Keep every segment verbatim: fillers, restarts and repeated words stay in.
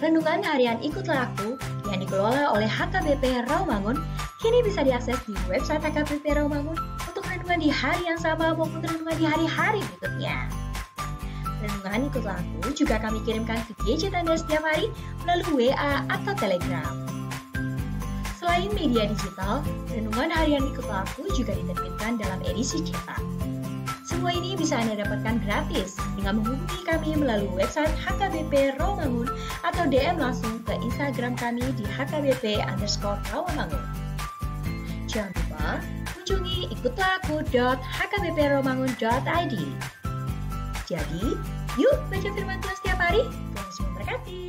Renungan harian Ikutlah Aku yang dikelola oleh H K B P Rawamangun kini bisa diakses di website H K B P Rawamangun untuk renungan di hari yang sama maupun renungan di hari-hari berikutnya. Renungan Ikutlah Aku juga kami kirimkan ke gadget Anda setiap hari melalui W A atau Telegram. Selain media digital, renungan harian Ikutlah Aku juga diterbitkan dalam edisi cetak. Semua ini bisa Anda dapatkan gratis dengan menghubungi kami melalui website H K B P Rawamangun atau D M langsung ke Instagram kami di H K B P underscore Rawamangun. Jangan lupa kunjungi ikutlah aku dot H K B P rawamangun dot I D. Jadi, yuk baca firman Tuhan setiap hari. Tuhan Yesus memberkati.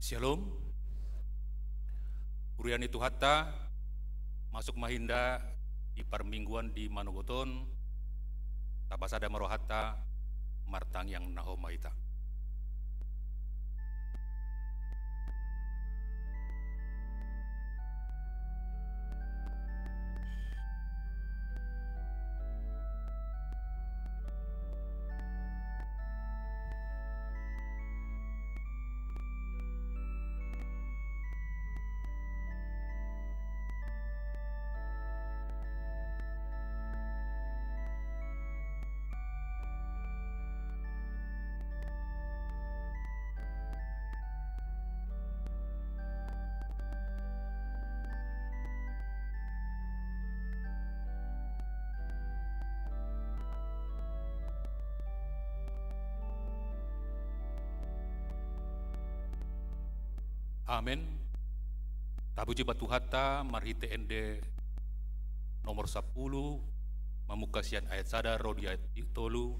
Syalom. Huria ni Tuhanta, masuk ma hita di parmingguan di manogot on, tapasada ma rohanta, martangiang na homa hita. Amen. Tapuji ma Tuhanta marhite ende nomor sampulu, mamungka sian ayat sada ro di ayat tolu,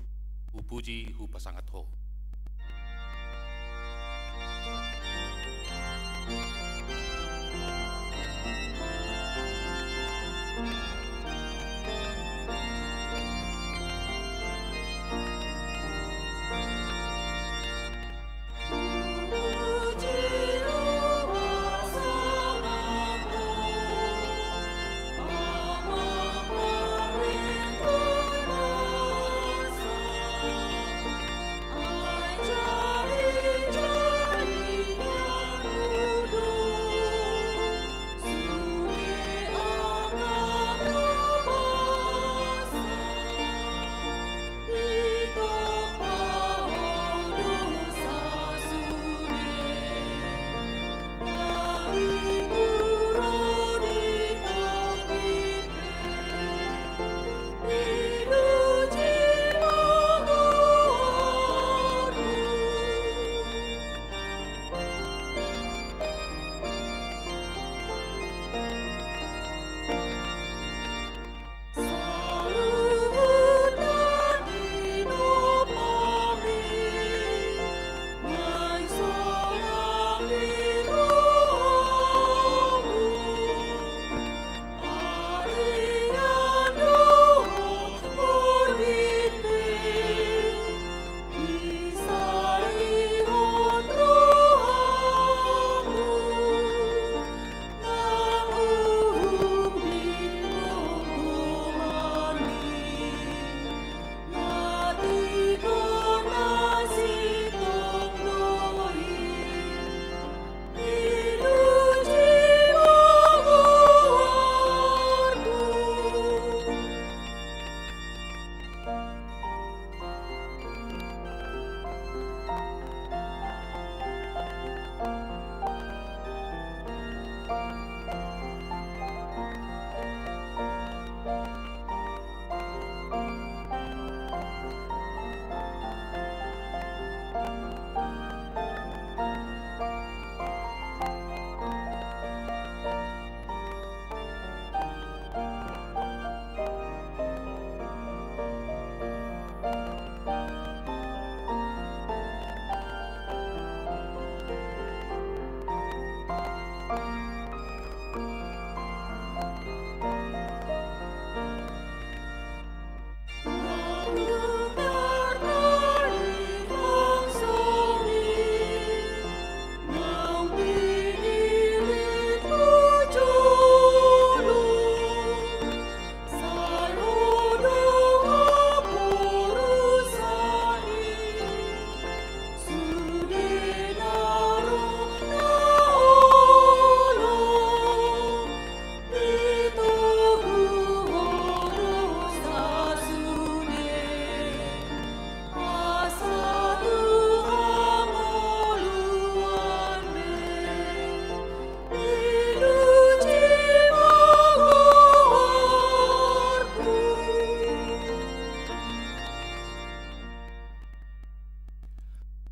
hupuji, hupasangat Ho.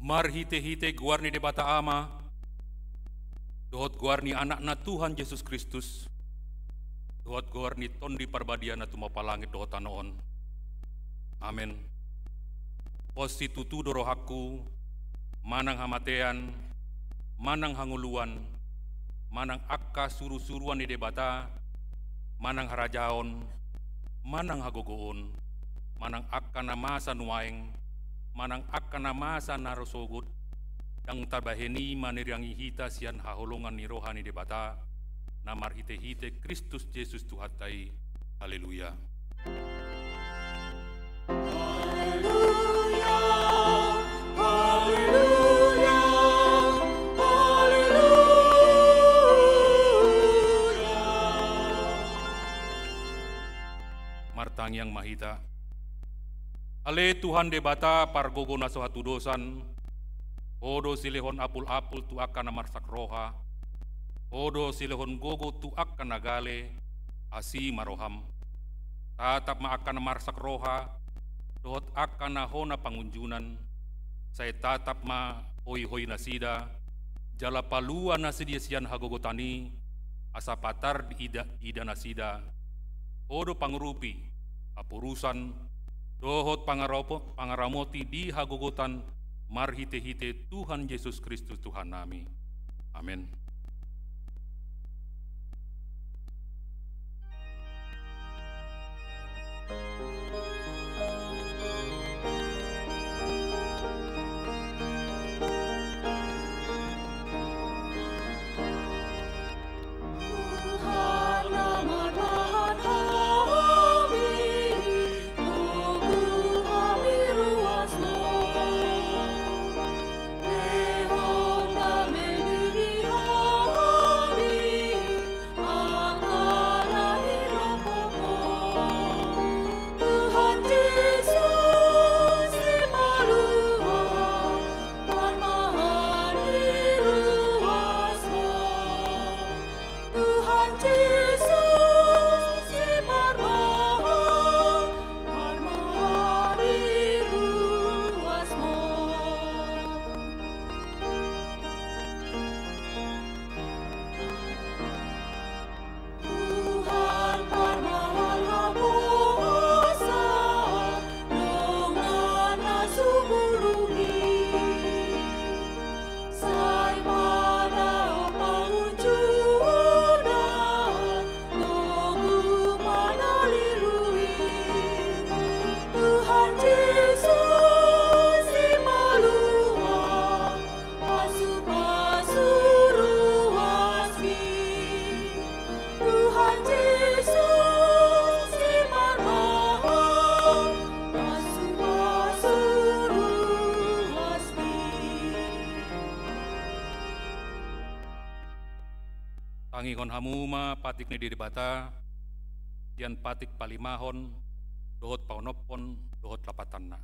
Marhitehite goar ni Debata Ama, dohot goar ni Anakna Tuhan Jesus Kristus, dohot goar ni Tondi Parbadia na tumompa langit dohot tano on. Amen. Pos situtu do rohangku, manang hamatean, manang hangoluan, manang angka surusuruan ni Debata, manang harajaon, manang hagogoon, manang angka na masa nuaeng, manang angka na masa na ro sogot, ndang tabahen i maniriangi hita sian haholongan ni roha ni Debata, na marhitehite Kristus Jesus Tuhanta i. Haleluya. Haleluya, haleluya, haleluya. Martangiang ma hita. Ale Tuhan Debata pargogo na so hatudosan, Ho do silehon apulapul tu angka na marsak roha, Ho do silehon gogo tu angka na gale, asi ma roham. Tatap ma angka na marsak roha, dohot angka na hona pangunjunan, sai tatap ma hoihoi nasida, jala palua nasida sian hagogotan i, asa patar diida, diida nasida Ho do pangurupi, haporusan, dohot pangarapo-, pangaramoti di hagogotan marhite-hite Tuhan Jesus Kristus Tuhannami. Amen. Tuhan Jesus, si parmahan, parmahan di ruasmu. Tuhan parmahan haposan, dongan na sumurung i. Sai pada pangunjunan, togu manalilu i. Tuhan Jesus, si palua, pasu-pasu ruasmi. Tuhan Jesus, si parmahan, pasu-pasu ruasmi. Tangihon hamu ma patik ni Debata, sian patik palimahon, dohot paonomhon, dohot lapatanna.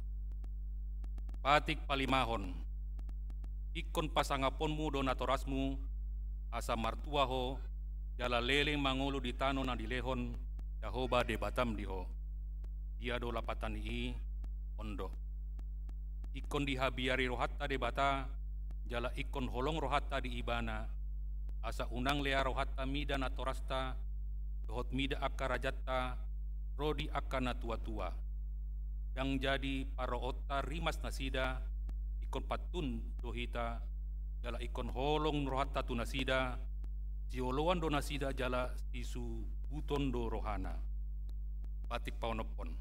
Patik palimahon. Ingkon pasangaponmu do natorasmu, asa martua ho, jala leleng mangolu di tano na nilehon Jahowa Debatam di ho. Dia do lapatan ni i? On do. Ingkon dihabiari rohanta Debata, jala ingkon holong rohanta di Ibana, asa unang lea rohanta mida natorasta, dohot mida angka rajanta, ro di angka na tua-tua. Ndang jadi parroonta rimas nasida, ingkon pantun do hita, jala ingkon holong rohanta tu nasida, sioloan do nasida jala sisuhuton do rohana. Patik paonomhon.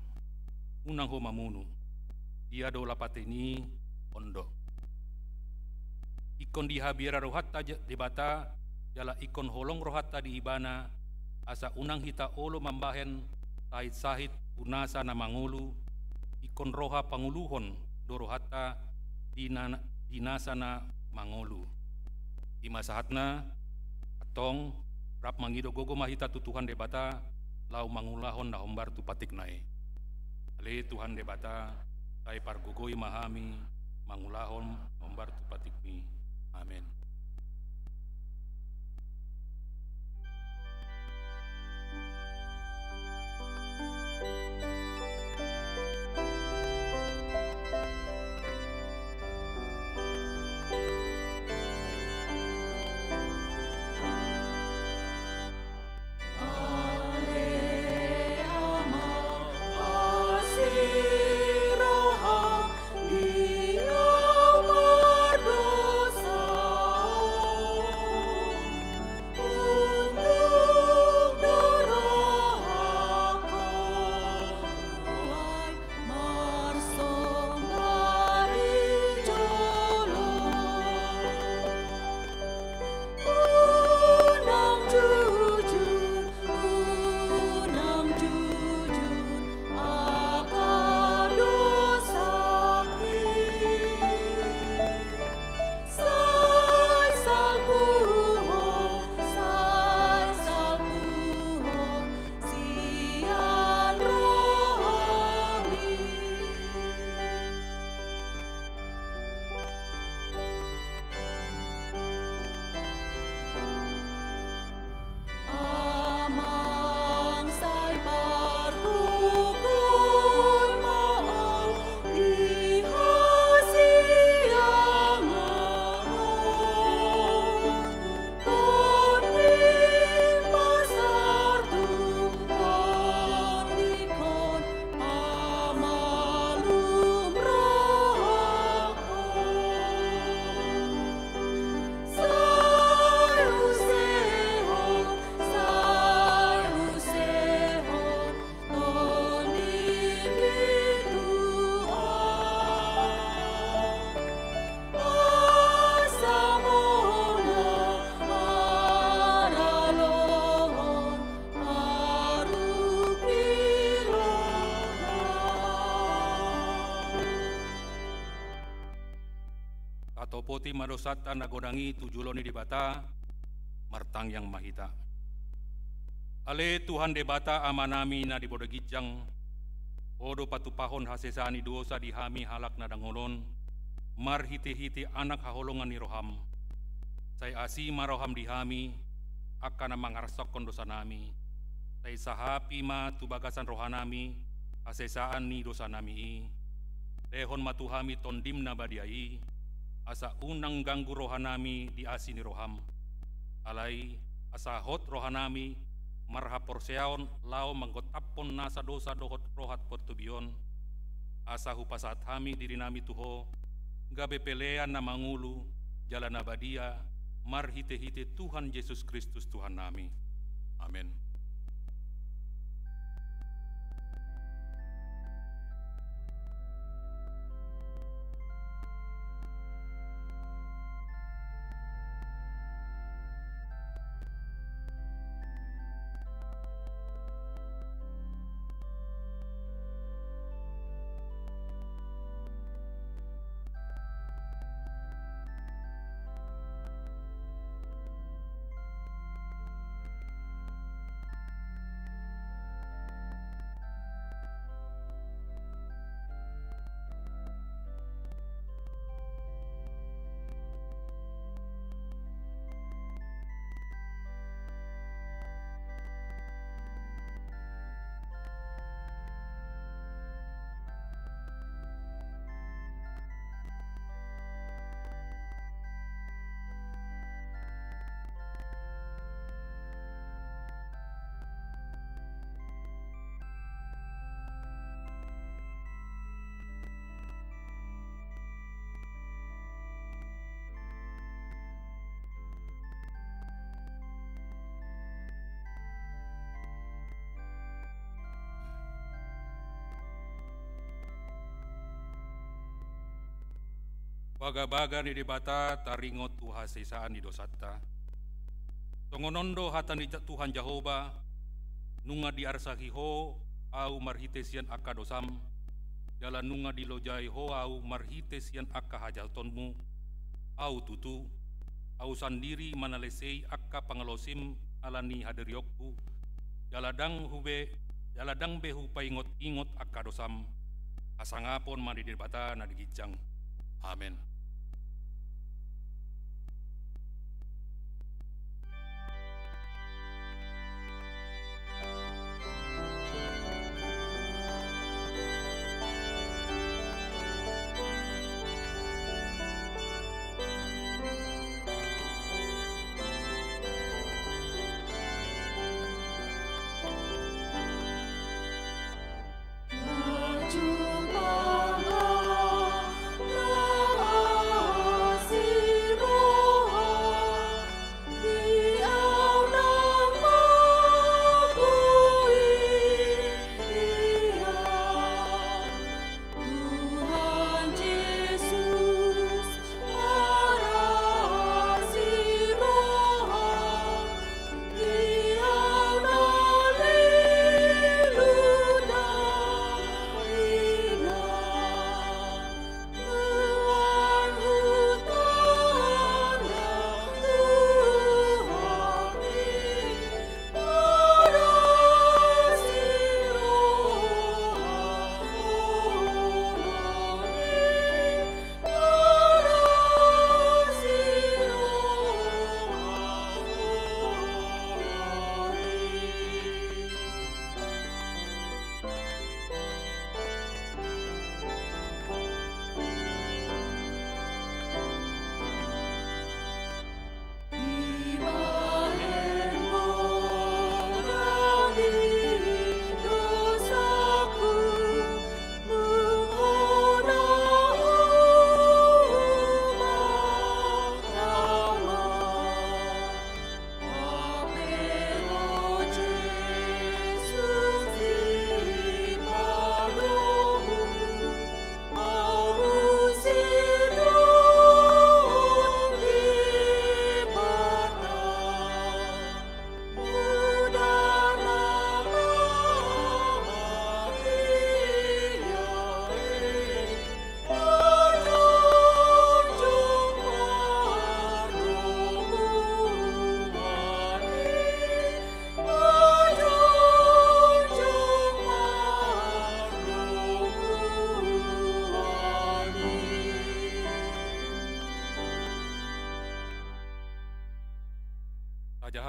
Unang ho mamunu. Dia do lapatan ni i? On do. Ingkon dihabiari rohanta ja-, Debata, jala ingkon holong rohanta di Ibana, asa unang hita olo mambahen sahit-sahit tu nasa na mangolu, ingkon roha pangoluhon do rohanta di na-, di nasa na mangolu. I ma sahatna, antong, rap mangido gogo ma hita tu Tuhan Debata, laho mangulahon na hombar tu patikna i. Ale Tuhan Debata, sai pargogoi ma hami, mangulahon na hombar tu patikmi. Amen. Sopoti ma dosanta na godang i tu jolo ni Debata. Martangiang ma hita. Ale Tuhan Debata Amanami na di banua ginjang, Ho do patupaon hasesaan ni dosa di hami halak na dangol on, marhitehite Anak haholongan ni roham. Sai asi ma roham di hami, angka na mangarsakkon dosanami. Sai sahapi ma tu bagasan rohanami hasesaan ni dosanami i. Lehon ma tu hami Tondim na badia i, asa unang ganggu rohanami di asi ni roham. Alai, asa hot rohanami marhaporseaon laho manggontaphon nasa dosa dohot roha portibi on, asa hupasahat hami dirinami tu Ho, gabe pelean na mangolu jala na badia, marhitehite Tuhan Jesus Kristus Tuhannami. Amen. Bagabaga ni Debata taringot tu hasesaan ni dosanta. Songon on do hata ni Tuhan Jahowa, nunga diarsahi Ho ahu marhite sian angka dosam, jala nunga dilojai Ho ahu marhite sian angka hajahatonmu. Ahu tutu, ahu sandiri manalesei angka pangalaosim ala ni hadirionku, jala ndang hube, jala ndang be hupaingot-ingot angka dosam. Hasangapon ma di Debata na di ginjang. Amen.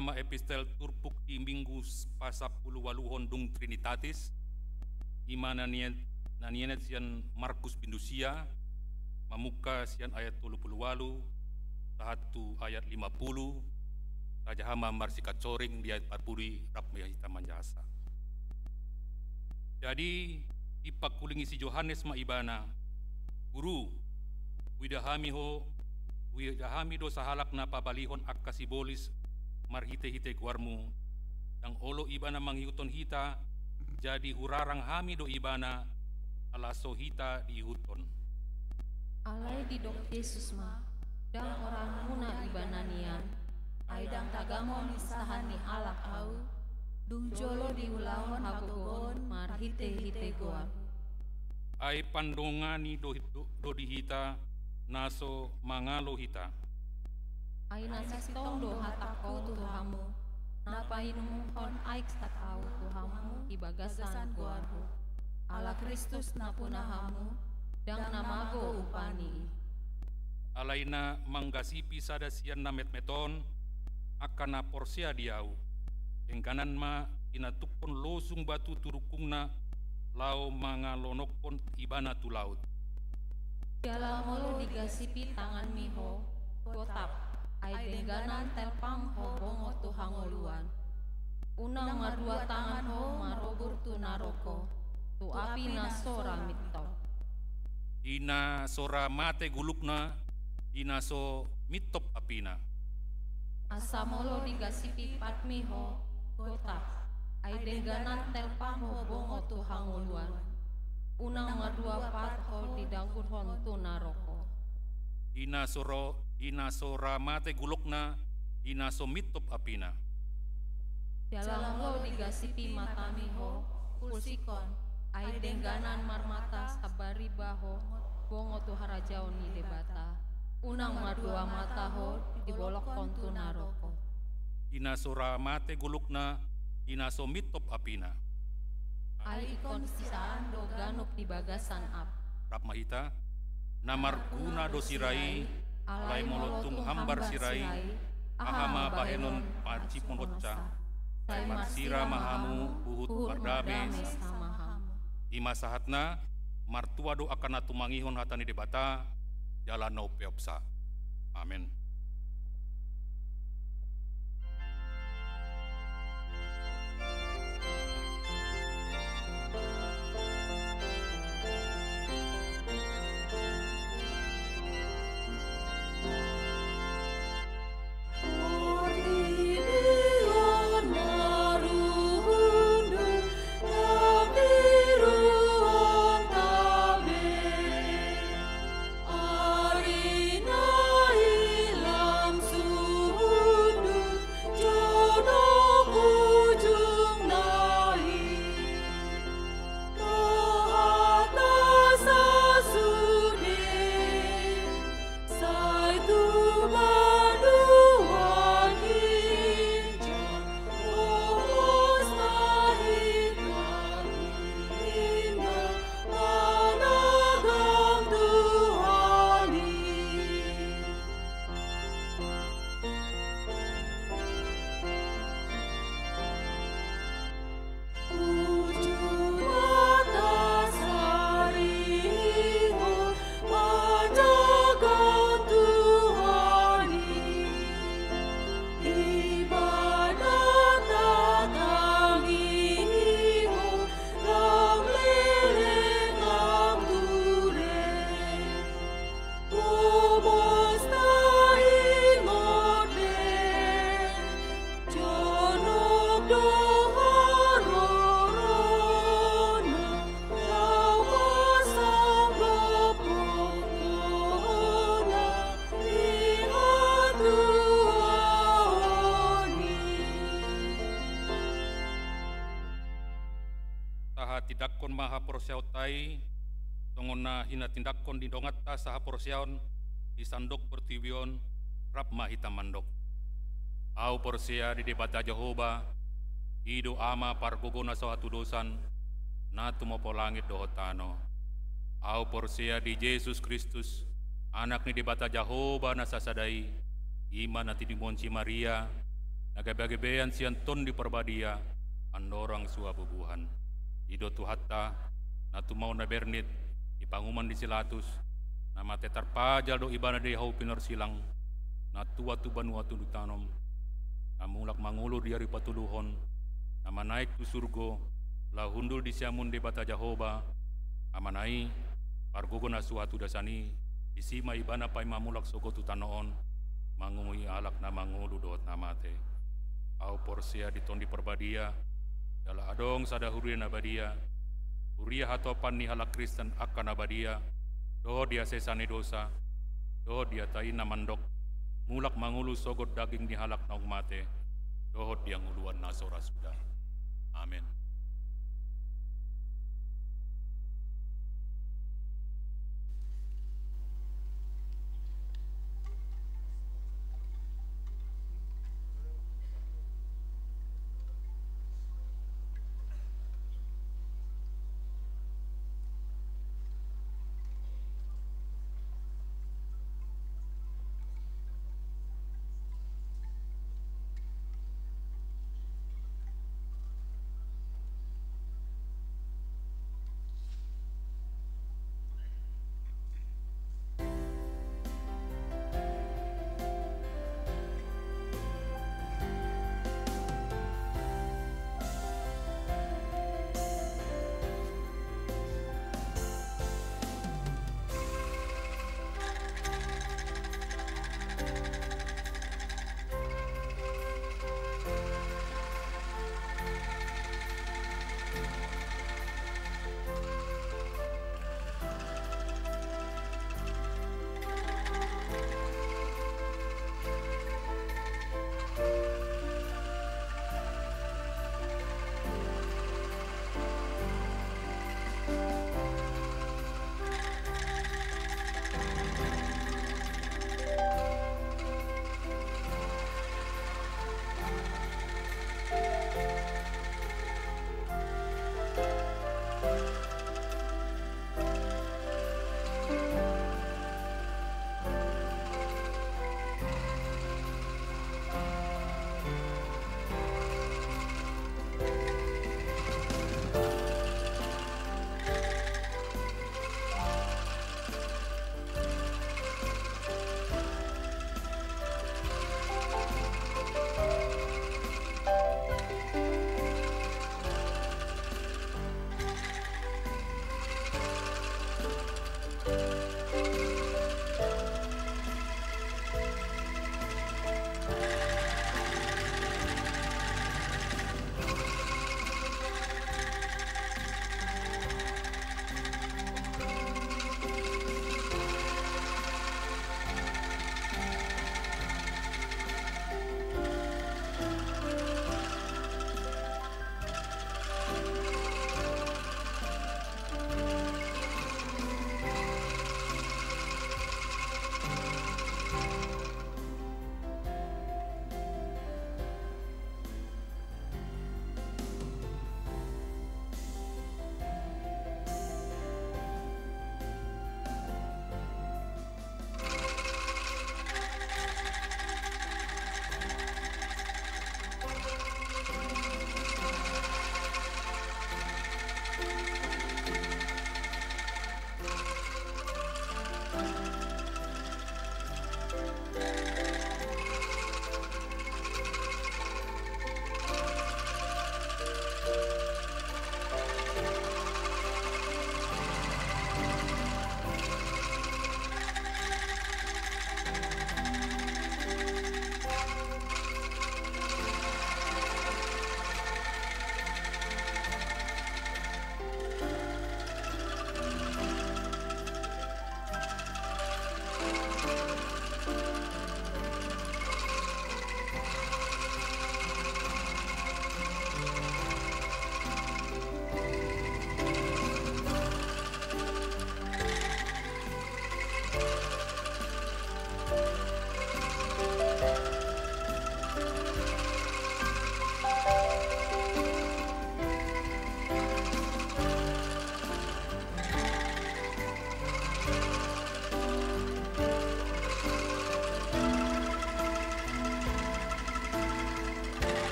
Sama epistel turpuk di Minggu pasampulu ualuhon dung Trinitatis, i ma na nian-, na nianet sian Markus bindu sia, mamungka sian ayat tolu pulu ualu sahat tu ayat lima pulu, tajaha ma marsikancoring di ayat patpudi rap ma hita manjahasa. Jadi, dipangkulingi si Johannes ma ibana, "Guru, huida hami ho, huida hami do sahalak na pabalihon angka sibolis marhite-hite goarmu. Ndang olo ibana mangihuthon hita, jadi hurarang hami do ibana, ala so hita diihuthon." Alai didok Jesus ma, "Ndang oranmuna ibana nian, ai ndang tagamon isahan ni halak ahu, dung jolo diulahon hagogoon marhite-hite goar." Ai pandongani do, do, do di hita, na so mangalo hita. Ai na sintong do hatangku tu hamu, na painumhon aek sat ahu tu hamu di bagasan goarhu. Ala Kristus na puna hamu, ndang na mago upani i. Alai na manggasipi sada sian na metmet on, angka na porsea di ahu, dengganan ma tinatuphon losung batu tu dungkungna, laho mangalonokhon ibana tu laut. Jala molo digasipi tanganmi ho, gotap, ai dengganan telpang ho bongot tu hangoluan. Unang ma dua tangan ho marobur tu naroko, tu api na so ra mintop. I na so ra mate gulukna, i na so mintop apina. Asa molo digasipi patmi ho, gotap, ai dengganan telpang ho bongot tu hangoluan. Unang ma dua pat ho didangguthon tu naroko. I na so ro-, i na so ra mate gulukna, i na so mintop apina. Jala molo digasipi matami ho, pulsikhon, ai dengganan marmata sambariba ho bongot tu harajaon ni Debata. Unang ma dua mata ho dibolokhon tu naroko. I na so ra mate gulukna, i na so mintop apina. Ai ingkon sisaan do ganup di bagasan api. Rap ma hita. Na marguna do sira i, alai molo tung hambar sira i, aha ma bahenon pansipon honsa? Sai marsira ma hamu huhut mardame sama hamu. I ma sahatna, martua do angka na tumangihon hata ni Debata, jala na umpeopsa. Amen. Tahatindangkon ma haporseaonta i, songon na hinatindangkon ni donganta sahaporseaon di sandok portibi on, rap ma hita mandok. Ahu porsea di Debata Jahowa, i do Ama pargogo na so hatudosan, na tumompa langit dohot tano. Ahu porsea di Jesus Kristus, Anak ni Debata Jahowa na sasada i, i ma na tinimon si Maria, na gabe hagebean sian Tondi Parbadia andorang suhabubuhan. I do Tuhanta, na tumaon na bernit di panguhuman ni si Latus, na mate tarpajal do ibana di hau pinorsilang, na tua tu banua tudu tanom, na mulak mangolu di ari patoluhon, na manaek tu surgo, laho hundul di siamun Debata Jahowa, Amana i, pargogo na suhat tu dasan i, disi ma ibana paima mulak sogot tu tano on, manguhui halak na mangolu dohot na mate. Ahu porsea di Tondi Parbadia, jala adong sada huria na badia, huria hatopan ni halak Kristen angka na badia, dohot di hasesaan ni dosa, dohot di hata i na mandok, mulak mangolu sogot daging ni halak naung mate, dohot di hangoluan na so ra suda. Amen.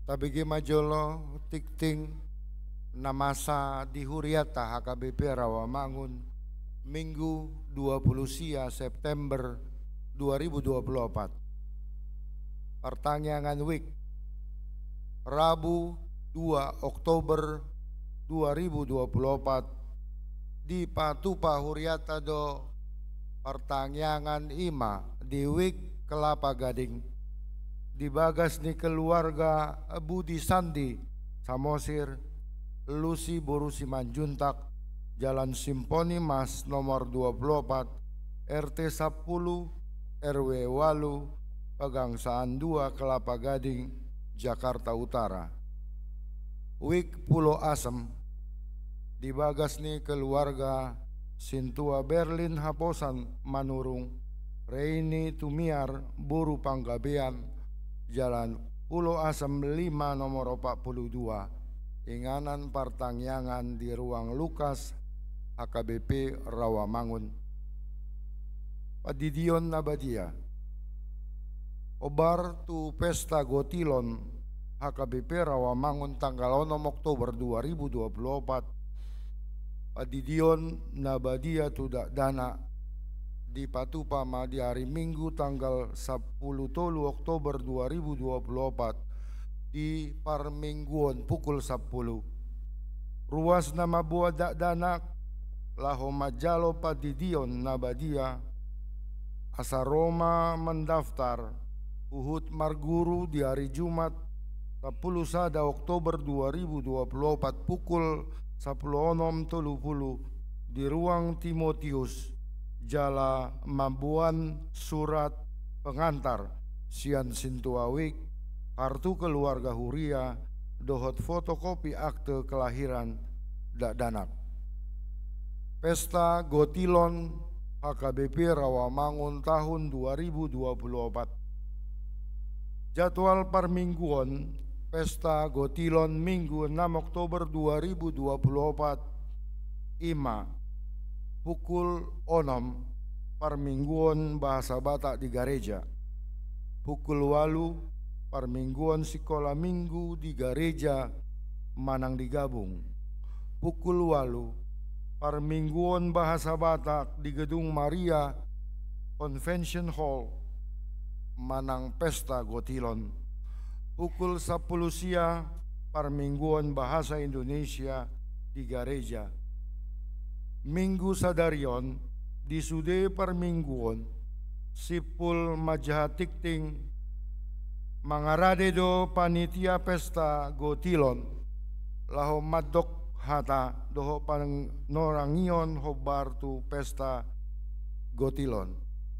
Tabege ma jolo tingting na masa di hurianta H K B P Rawamangun, Minggu dua puluh sia September dua ribu dua puluh opat. Partangiangan Wijk, Rabu dua Oktober dua ribu dua puluh opat, dipatupa hurianta do partangiangan i ma di Wijk Kelapa Gading, di bagas ni keluarga Budi Sandi Samosir, Lusi boru Simanjuntak, Jalan Simponi Mas nomor dua puluh opat, R T sampulu, R W ualu, Pegangsaan dua Kelapa Gading, Jakarta Utara. Wijk Pulo Asem, di bagas ni keluarga Sintua Berlin Haposan Manurung, Reini Tumiar boru Panggabean, Jalan Pulo Asem lima nomor opat puluh dua, inganan partangiangan di Ruang Lukas, H K B P Rawamangun. Pandidion na badia. Hombar tu pesta gotilon H K B P Rawamangun tanggal onom Oktober dua ribu dua puluh opat. Pandidion na badia tu dakdanak dipatupa ma di ari Minggu tanggal sampulu tolu Oktober dua ribu dua puluh opat di parmingguon pukul sampulu. Ruas na mamboan dakdanak laho manjalo pandidion na badia, asa ro ma mandaftar huhut marguru di ari Jumat sampulu sada Oktober dua ribu dua puluh opat pukul sampulu onom tolu pulu di Ruang Timotius, jala mamboan surat pengantar sian Sintua Wijk, kartu keluarga huria, dohot fotokopi akte kelahiran dakdanak. Pesta Gotilon H K B P Rawamangun tahun dua ribu dua puluh opat. Jadwal parmingguon pesta Gotilon Minggu enam Oktober dua ribu dua puluh opat i ma: pukul onom, parmingguon bahasa Batak di gareja. Pukul ualu, parmingguon sikola Minggu di gareja manang di gabung. Pukul ualu, parmingguon bahasa Batak di Gedung Maria Convention Hall manang pesta Gotilon. Pukul sampulu sia, parmingguon bahasa Indonesia di gareja. Minggu sadari on, di sude parmingguon, simpul manjaha tingting, mangarade do panitia pesta Gotilon laho mandok hata dohot panorangion hombar tu pesta Gotilon.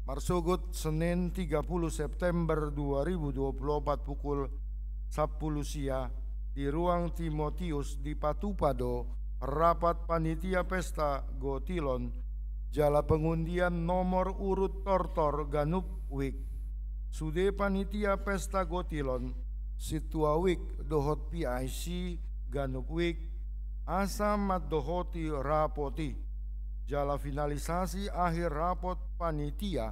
Marsogot Senin tiga puluh September dua ribu dua puluh opat pukul sampulu sia di ruang Timotius dipatupa do rapat panitia pesta Gotilon jala pengundian nomor urut tortor ganup wijk. Sude panitia pesta Gotilon, sintua wijk dohot P I C ganup wijk, asa mandohoti rapot i. Jala finalisasi akhir rapot panitia,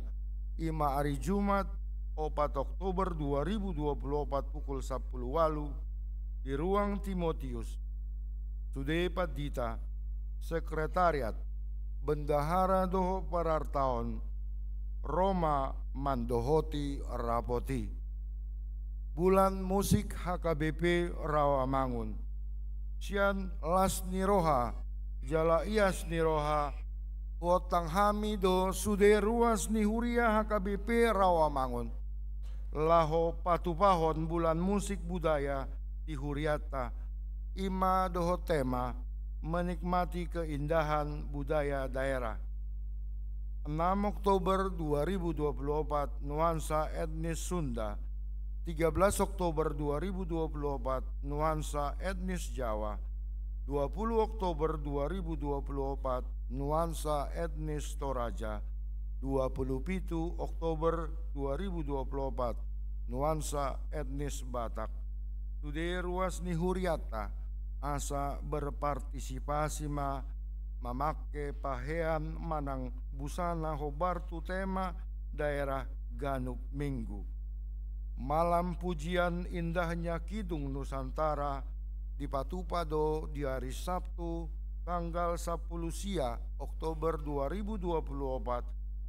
i ma ari Jumat opat Oktober dua ribu dua puluh opat pukul sampulu ualu di ruang Timotius. Sude pandita, sekretariat, bendahara dohot parartaon ro ma mandohoti rapot i. Bulan musik H K B P Rawamangun. Sian las ni roha jala ias ni roha, huontang hami do sude ruas ni huria H K B P Rawamangun laho patupahon bulan musik budaya di hurianta, i ma dohot tema menikmati keindahan budaya daerah. Enam Oktober dua ribu dua puluh opat, nuansa etnis Sunda. Tiga belas Oktober dua ribu dua puluh opat, nuansa etnis Jawa. Dua puluh Oktober dua ribu dua puluh opat, nuansa etnis Toraja. Dua puluh pitu Oktober dua ribu dua puluh opat, nuansa etnis Batak. Sude ruas ni hurianta, asa berpartisipasi ma mamangke pahean manang busana hombar tu tema daerah ganup minggu. Malam pujian indahnya Kidung Nusantara dipatupa do di ari Sabtu tanggal sampulu sia Oktober dua ribu dua puluh opat,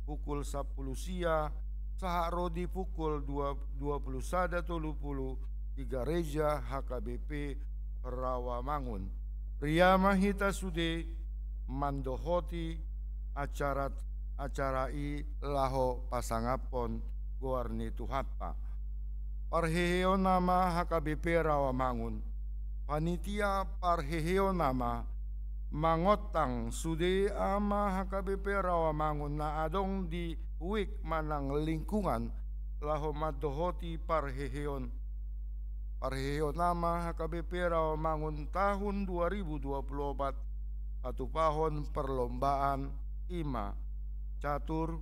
pukul sampulu sia sahat ro di pukul dua, dua puluh sada tolu puluh di gareja H K B P Rawamangun. Ria ma hita sude mandohoti acara, acara i laho pasangaphon goar ni Tuhanta. Parheheonna ma H K B P Rawamangun. Panitia parheheonna ma mangontang sude ama H K B P Rawamangun na adong di wijk manang lingkungan laho mandohoti parheheon. Parheheonna ma H K B P Rawamangun tahun dua ribu dua puluh opat patupahon perlombaan, i ma catur,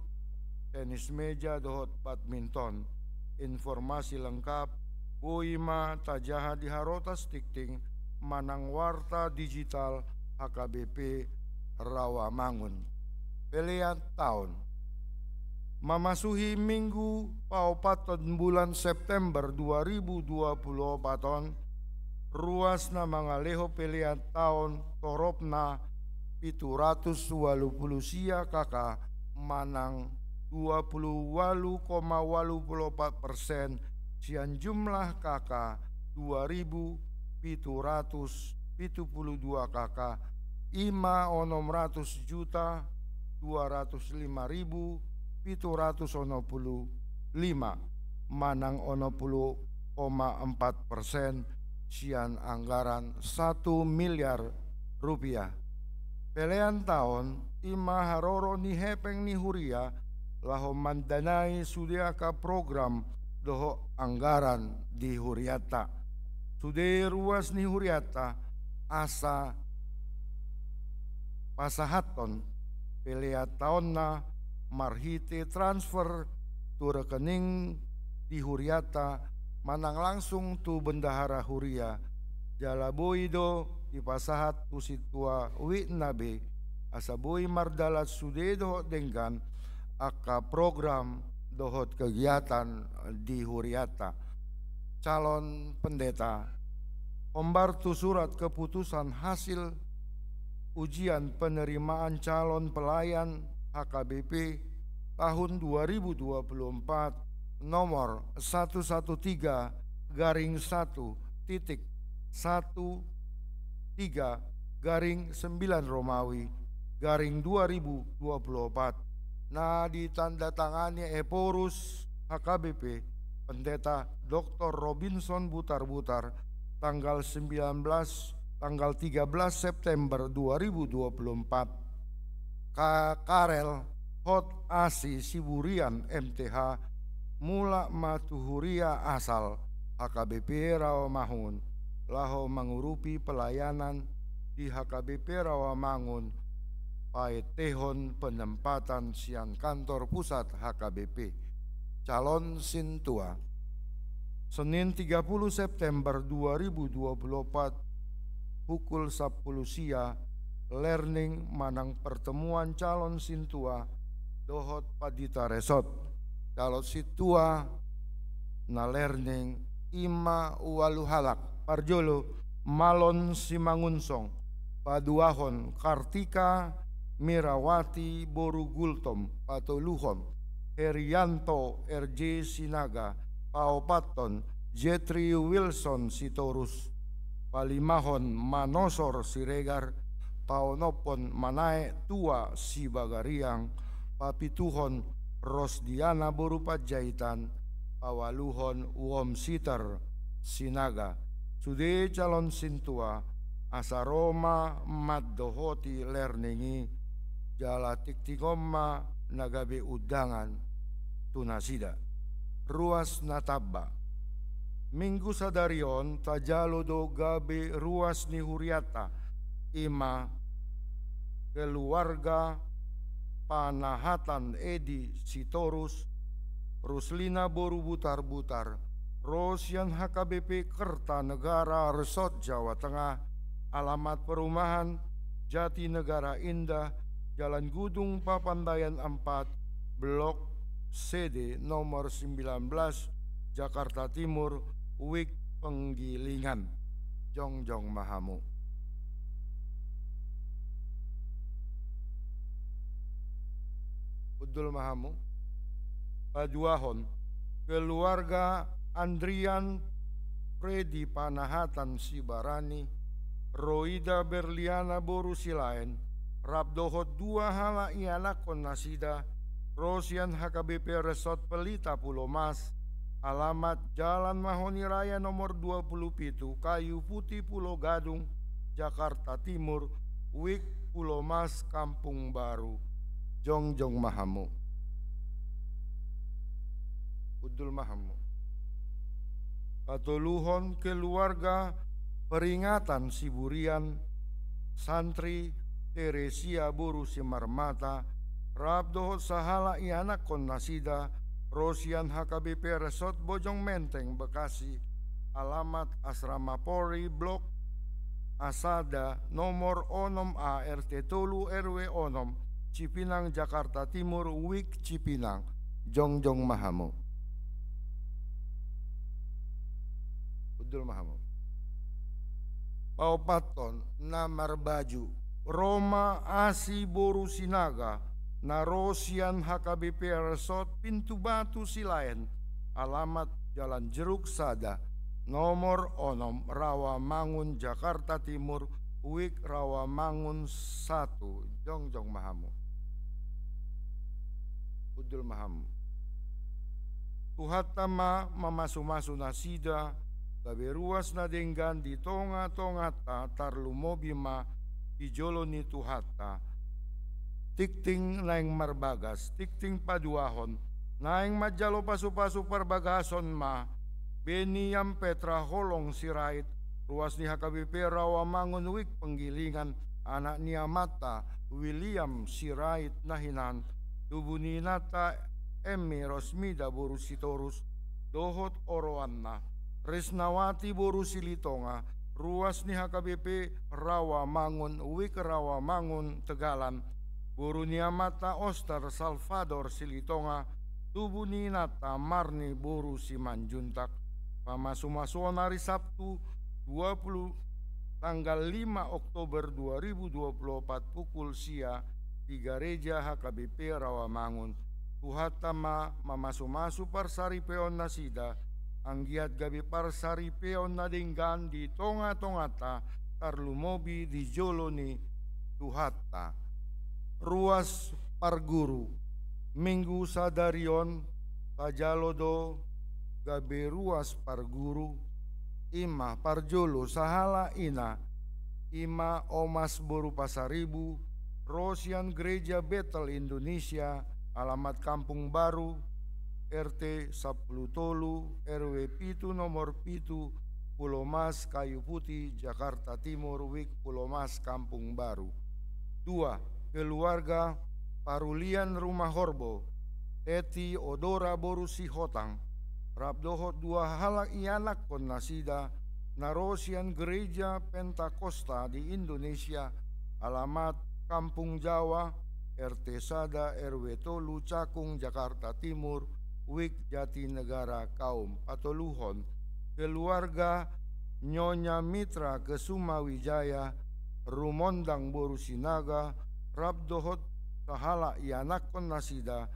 tenis meja dohot badminton. Informasi lengkap boi ma tajaha di harotas tingting manang warta digital H K B P Rawamangun. Pelean taon. Mamasuhi minggu paopathon bulan September dua ribu dua puluh opat on, ruas na mangalehon pelean taon toropna pitu ratus ualu puluh sia K K manang dua puluh ualu koma ualu puluh opat persen sian jumlah K K dua ribu pitu ratus pitu puluh dua K K, i ma onom ratus juta dua ratus lima ribu pitu ratus onom puluh lima, manang onom puluh koma empat persen sian anggaran satu miliar rupiah. Pelean taon i ma haroro ni hepeng ni huria laho mandanai sude angka program dohot anggaran di hurianta. Sude ruas ni hurianta asa pasahathon pelean taonna marhite transfer tu rekening di hurianta manang langsung tu bendahara huria, jala boi do dipasahat tu sintua wijk na be, asa boi mardalan sude dohot denggan angka program dohot kegiatan di hurianta. Calon pendeta. Hombar tu surat keputusan hasil ujian penerimaan calon pelayan H K B P tahun dua ribu dua puluh empat, nomor satu satu tiga garing satu titik satu tiga garing sembilan Romawi garing dua ribu dua puluh opat, na ditandatangani Ephorus H K B P, Pendeta Doktor Robinson Butarbutar, tanggal sembilan belas tanggal tiga belas September dua ribu dua puluh empat, Ka-, Karel Hot Asi Siburian M T H, mulak ma tu huria asal H K B P Rawamangun, laho mangurupi pelayanan di H K B P Rawamangun, paetehon penempatan sian kantor pusat H K B P. Calon sintua. Senin tiga puluh September dua ribu dua puluh empat, pukul sampulu sia, learning manang pertemuan calon sintua dohot pandita resort. Calon sintua na learning i ma ualu halak. Parjolo, Malon Simangunsong, paduahon, Kartika Mirawati boru Gultom, patoluhon, Herianto R J Sinaga, paopathon, Jetri Wilson Sitorus, palimahon, Manosor Siregar, paonomhon, Manaek Tua Sibagariang, papituhon, Rosdiana boru Panjaitan, paualuhon, Uom Sitar Sinaga. Sude calon sintua, asa ro ma mandohoti learning i, jala tingtingon ma na gabe undangan tu nasida. Ruas na tamba. Minggu sadari on tajalo do gabe ruas ni hurianta, i ma keluarga Panahatan Edi Sitorus, Ruslina boru Butarbutar, ro sian H K B P Kertanegara Resort Jawa Tengah, alamat perumahan Jatinegara Indah, Jalan Gudung Papandayan empat, Blok C D nomor sembilan belas, Jakarta Timur, Wijk Penggilingan. Jongjong ma hamu. Hundul ma hamu. Paduahon, keluarga Andrian Fredi Panahatan Sibarani, Roida Berliana boru Silaen, rap dohot dua halak ianakhon nasida, ro sian H K B P Resort Pelita Pulomas, alamat Jalan Mahoni Raya nomor dua puluh pitu, Kayu Putih Pulo Gadung, Jakarta Timur, Wijk Pulomas, Kampung Baru. Jongjong ma hamu. Hundul ma hamu. Patoluhon, keluarga Peringatan Siburian, santri Teresia boru Simarmata, rap dohot sahalak ianakhon nasida, ro sian H K B P Resort Bojong Menteng, Bekasi, alamat Asrama Polri, Blok A sada, nomor onom A, R T tolu, R W onom, Cipinang, Jakarta Timur, Wijk Cipinang. Jongjong ma hamu. Hundul ma hamu. Paopathon, na marbaju Roma Asi boru Sinaga, na ro sian H K B P Resort Pintu Batu Silaen, alamat Jalan Jeruk sada, nomor onom, Rawamangun, Jakarta Timur, Wijk Rawamangun satu. Jongjong ma hamu. Hundul ma hamu. Tuhanta ma mamasumasu nasida, gabe ruas na denggan di tongatonganta, tarlumobi ma di jolo ni Tuhanta. Tingting naeng marbagas, tingting paduahon, naeng manjalo pasupasu parbagason ma, Beniam Petra Holong Sirait, ruas ni H K B P Rawamangun Wijk Penggilingan, anak ni amanta William Sirait na hinan, tubu ni inanta Emmi Rosmida boru Sitorus, dohot oroanna Risnawati boru Silitonga, ruas ni H K B P Rawamangun Wijk Rawamangun Tegalan, boru ni amanta Oster Salvador Silitonga, tubu ni inanta Marni boru Simanjuntak. Pamasumasuon ari Sabtu dua puluh, tanggal lima Oktober dua ribu dua puluh empat, pukul sia, di gareja H K B P Rawamangun. Tuhanta ma mamasumasu parsaripeon nasida, anggiat gabe parsaripeon na denggan di tongatonganta, tarlumobi di jolo ni Tuhanta. Ruas parguru. Minggu sadari on tajalo do gabe ruas parguru, i ma parjolo sahalak ina i ma Omas boru Pasaribu, ro sian Gereja Betel Indonesia, alamat Kampung Baru, R T sampulu tolu, R W pitu, nomor pitu, Pulomas, Kayu Putih, Jakarta Timur, Wijk Pulomas, Kampung Baru. Dua, keluarga Parulian Rumahorbo, Teti Odora boru Sihotang, rap dohot dua halak ianakkon nasida, na ro sian Gereja Pentakosta di Indonesia, alamat Kampung Jawa, R T sada, R W tolu, Cakung, Jakarta Timur, Wijk Jatinegara, Kaum. Patoluhon, keluarga Nyonya Mitra Kesuma Wijaya, Rumondang boru Sinaga, rap dohot sahalak ianakkon nasida,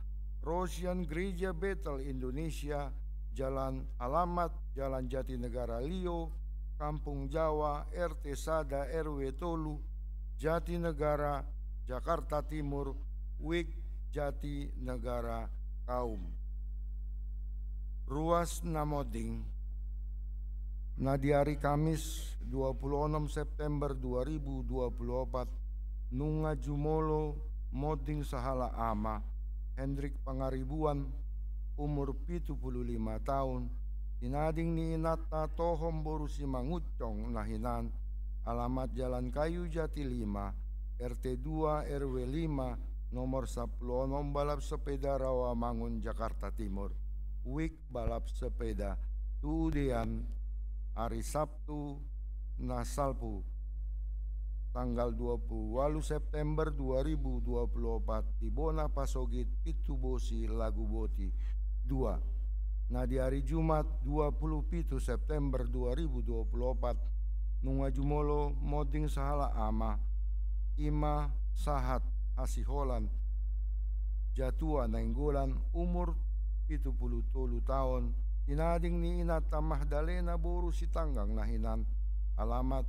ro sian Gereja Betel Indonesia, Jalan, alamat Jalan Jatinegara Lima, Kampung Jawa, R T sada, R W tolu, Jatinegara, Jakarta Timur, Wijk Jatinegara, Kaum. Ruas na monding. Na di ari Kamis, dua pulu onom September dua ribu dua pulu opat, nunga jumolo monding sahalak ama, Hendrik Pangaribuan, umur pitu pulu lima taon, sinading ni inanta Tohom boru Simangunsong na hinan, alamat Jalan Kayu Jati lima, R T dua, R W lima, nomor sampulu onom, balap sepeda Rawamangun, Jakarta Timur. Wijk balap sepeda, tu udean, ari Sabtu na salpu, tanggal dua pulu ualu September dua ribu dua pulu opat, di bona pasogit Pintu Bosi, Laguboti dua. Na di ari Jumat, dua pulu pitu September dua ribu dua pulu opat, nunga jumolo monding sahalak ama, i ma Sahat Hasiholan Jatua Nainggolan, umur pitu pulu tolu taon, sinading ni inanta Mahdalena boru Sitanggang na hinan, alamat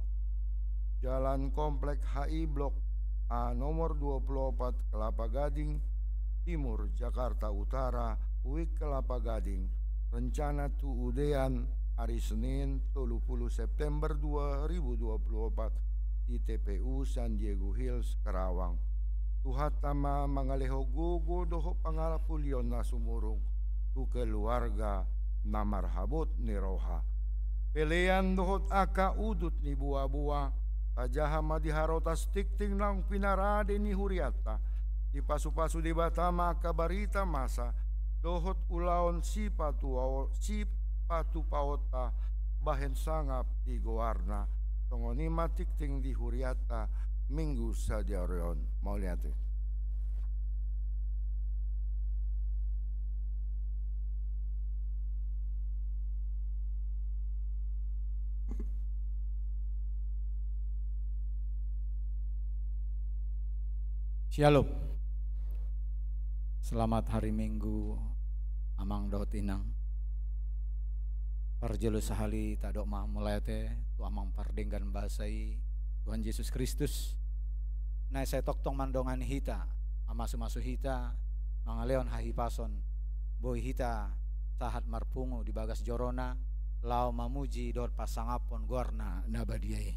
Jalan Komplek H I Blok A, nomor dua pulu opat, Kelapa Gading Timur, Jakarta Utara, Wijk Kelapa Gading. Rencana tu udean, ari Senin, tolu pulu September dua ribu dua pulu opat, di T P U San Diego Hills, Karawang. Tuhanta ma mangalehon gogo dohot pangapulion na sumurung tu keluarga na marhabot ni roha. Pelean dohot angka udut ni boaboa, tajaha ma di harotas tingting naung pinarade ni hurianta, dipasupasu Debata ma angka barita masa dohot ulaon sipatuao-, sipatupaonta bahen sangap di goarna. Songon i ma tingting di hurianta Minggu sadari on. Mauliate. Syalom. Selamat hari Minggu, Amang dohot Inang. Parjolo sahali tadok ma mauliate tu Amang pardenggan basa i, Tuhan Jesus Kristus, na sai tongtong mandongani hita, mamasumasu hita, mangalehon hahipason, boi hita sahat marpungu di bagas joroNa, laho mamuji dohot pasangaphon goarNa na badia i.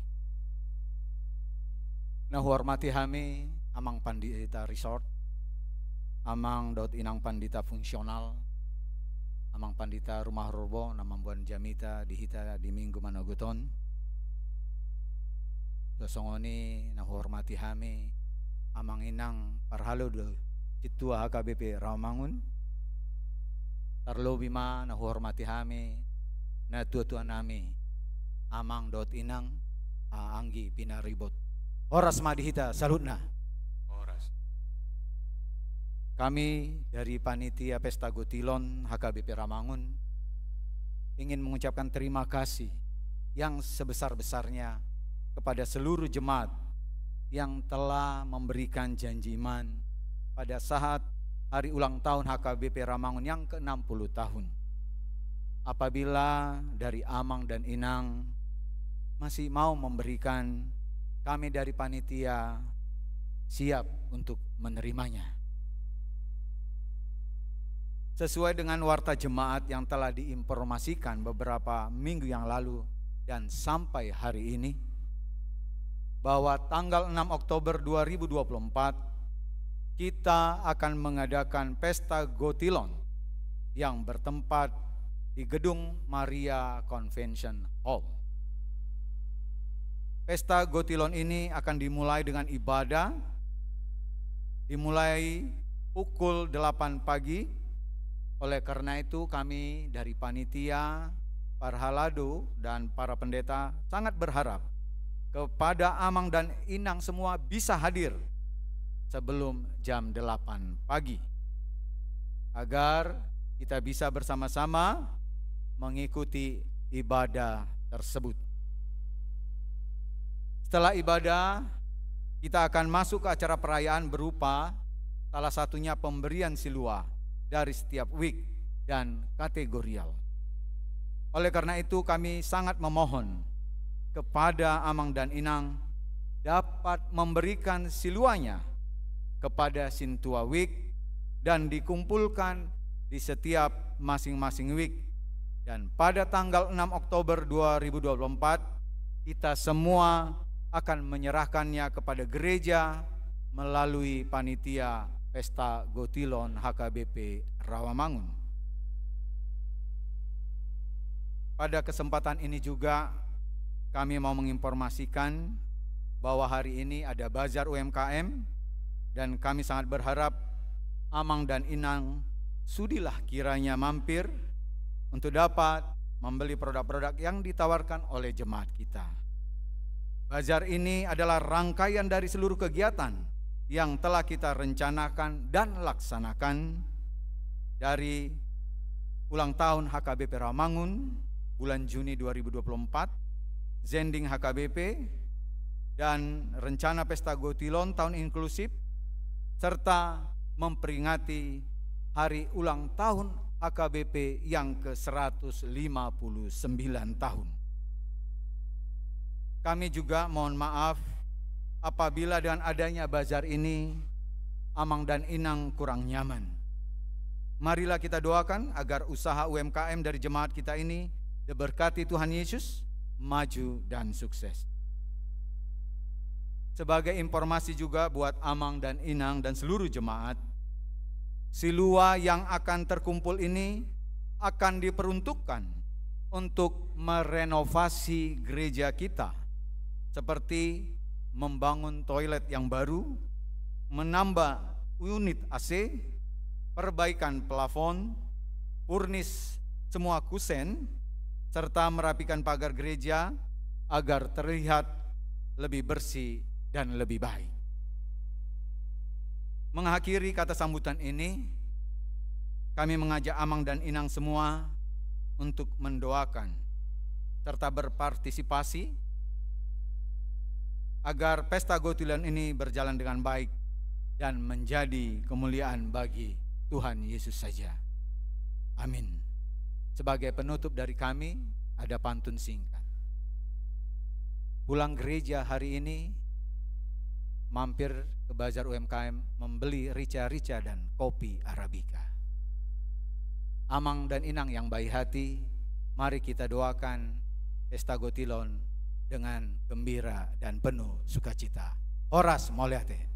Na huhormati hami, Amang Pandita Risort, Amang dohot Inang Pandita Fungsional, Amang Pandita Rumahorbo na mamboan jamita di hita di Minggu manogot on. Songon i na huhormati hami, Amang Inang parhalado sintua H K B P Rawamangun. Tarlobi ma na huhormati hami, natuatuanami, Amang dohot Inang, anggi pinaribot. Horas ma di hita saluhutna. Horas. Kami dari Panitia Pesta Gotilon H K B P Rawamangun ingin mengucapkan terima kasih yang sebesar-besarnya kepada seluruh jemaat yang telah memberikan janji iman pada saat hari ulang tahun H K B P Rawamangun yang keenam puluh tahun. Apabila dari Amang dan Inang masih mau memberikan, kami dari panitia siap untuk menerimanya. Sesuai dengan warta jemaat yang telah diinformasikan beberapa minggu yang lalu dan sampai hari ini, bahwa tanggal enam Oktober dua ribu dua puluh empat kita akan mengadakan pesta Gotilon yang bertempat di gedung Maria Convention Hall. Pesta Gotilon ini akan dimulai dengan ibadah, dimulai pukul delapan pagi. Oleh karena itu, kami dari panitia, parhalado, dan para pendeta sangat berharap kepada amang dan inang semua bisa hadir sebelum jam delapan pagi, agar kita bisa bersama-sama mengikuti ibadah tersebut. Setelah ibadah, kita akan masuk ke acara perayaan berupa salah satunya pemberian silua dari setiap week dan kategorial. Oleh karena itu, kami sangat memohon kepada amang dan inang dapat memberikan siluanya kepada sintua week dan dikumpulkan di setiap masing-masing week. Dan pada tanggal enam Oktober dua ribu dua puluh empat, kita semua akan menyerahkannya kepada gereja melalui panitia Pesta Gotilon H K B P Rawamangun. Pada kesempatan ini juga kami mau menginformasikan bahwa hari ini ada bazar U M K M, dan kami sangat berharap amang dan inang sudilah kiranya mampir untuk dapat membeli produk-produk yang ditawarkan oleh jemaat kita. Bazar ini adalah rangkaian dari seluruh kegiatan yang telah kita rencanakan dan laksanakan dari ulang tahun H K B P Rawamangun bulan Juni dua ribu dua puluh empat, zending H K B P, dan rencana Pesta Gotilon tahun inklusif, serta memperingati hari ulang tahun H K B P yang ke seratus lima puluh sembilan tahun. Kami juga mohon maaf apabila dengan adanya bazar ini amang dan inang kurang nyaman. Marilah kita doakan agar usaha U M K M dari jemaat kita ini diberkati Tuhan Yesus, maju dan sukses. Sebagai informasi juga buat amang dan inang dan seluruh jemaat, silua yang akan terkumpul ini akan diperuntukkan untuk merenovasi gereja kita, seperti membangun toilet yang baru, menambah unit A C, perbaikan plafon, furnish semua kusen, serta merapikan pagar gereja agar terlihat lebih bersih dan lebih baik. Mengakhiri kata sambutan ini, kami mengajak amang dan inang semua untuk mendoakan serta berpartisipasi agar Pesta Gotilon ini berjalan dengan baik dan menjadi kemuliaan bagi Tuhan Yesus saja. Amin. Sebagai penutup dari kami, ada pantun singkat. Pulang gereja hari ini, mampir ke bazar U M K M, membeli rica-rica dan kopi Arabica. Amang dan inang yang baik hati, mari kita doakan Pesta Gotilon dengan gembira dan penuh sukacita. Horas, mauliate.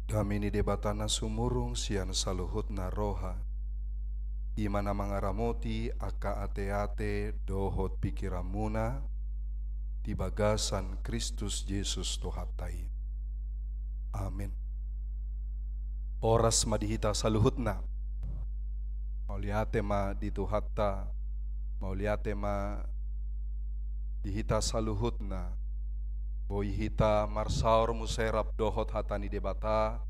Dame ni Debata na sumurung sian saluhutna roha, i ma na mangaramoti angka ateate dohot pingkiranmuna, di bagasan Kristus Jesus Tuhanta i. Amen. Horas ma di hita saluhutna. Mauliate ma di Tuhanta, mauliate ma di hita saluhutna. Boi hita marsaor muse rap dohot hata ni Debata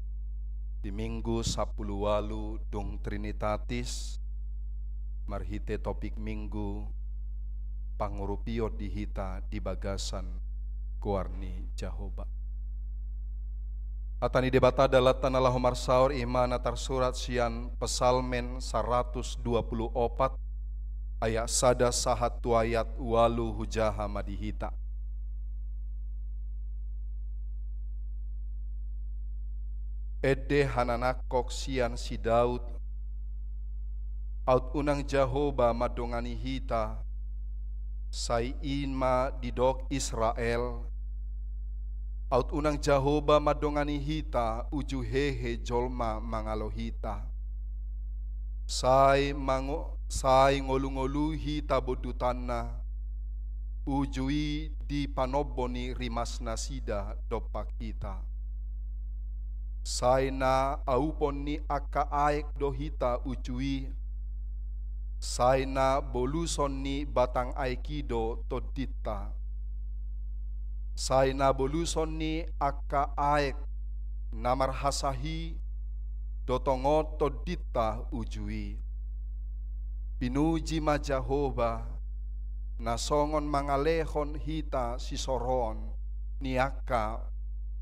di Minggu sampulu ualu dung Trinitatis, marhite topik Minggu, pangurupion di hita di bagasan goar ni Jahowa. Hata ni Debata dalanta na laho marsaor i ma na tarsurat sian Psalmen saratus dua pulu opat, ayat sada sahat tu ayat ualu. Hujaha ma di hita. Ende hananangkok sian si Daud. Aut unang Jahowa mandongani hita, sai i ma didok Israel. Aut unang Jahowa mandongani hita uju hehe jolma mangalo hita. Sai mango-, sai ngolungolu hita bondutanna, uju i di panombo ni rimasnasida dompak hita. Sai na aupon ni angka aek do hita uju i, sai na boluson ni batang aek i do tondinta. Sai na boluson ni angka aek na marhasahi do tongon tondinta uju i. Pinuji ma Jahowa, na songon mangalehon hita sisoroon ni angka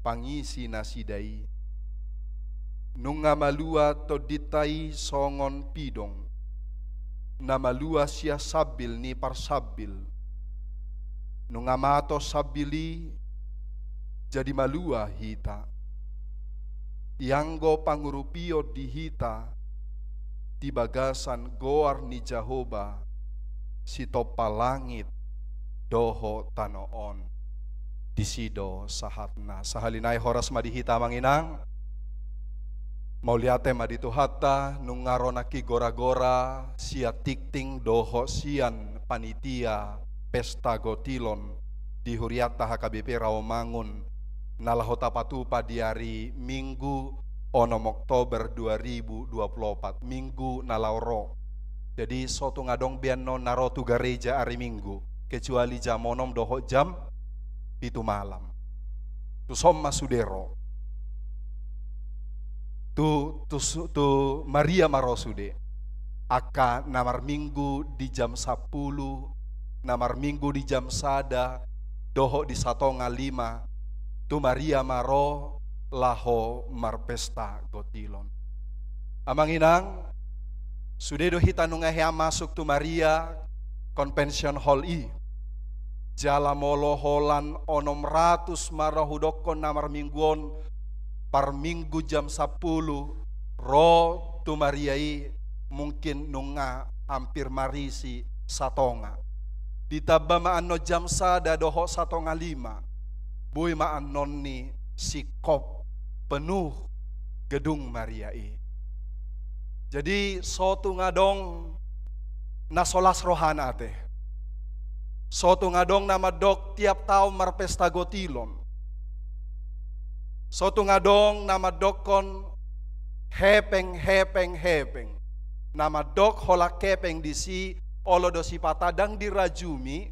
pangisinasida i. Nunga malua tondinta i songon pidong, na malua sian sambil ni parsambil. Nunga mato sambil i, jadi malua hita. Ianggo pangurupion di hita di bagasan goar ni Jahowa, sitompa langit dohot tano on. Disi do sahatna. Sahali nai horas ma di hita, Amang Inang. Mauliate ma di Tuhanta, nunga ro nangkin goragora sian tingting dohot sian panitia pesta gotilon di hurianta H K B P Rawamangun, na laho tapatupa di ari Minggu onom Oktober dua ribu dua puluh opat, Minggu na laho ro. Jadi, so tung adong be annon na ro tu gareja ari Minggu, kecuali jam onom dohot jam pitu malam. Tuson ma sude ro. Tu, tu su-, tu Maria ma ro sude. Angka na marminggu di jam sampulu, na marminggu di jam sada, dohot di satonga lima, tu Maria ma ro laho marpesta gotilon. Amang Inang, sude do hita nunga hea masuk tu Maria Convention Hall i. Jala molo holan onom ratus ma ro hudokkon na marminggu on, parminggu jam sampulu, ro tu Maria i, mungkin nunga hampir marisi satonga. Ditamba ma annon jam sada dohot satonga lima, boi ma annon ni singkop penuh gedung Maria i. Jadi, so tung adong na so las rohana ate. So tung adong na mandok tiap taon marpesta gotilon. So tung adong na mandokkon hepeng, hepeng, hepeng. Na mandok holan hepeng disi, olo do sipata ndang dirajumi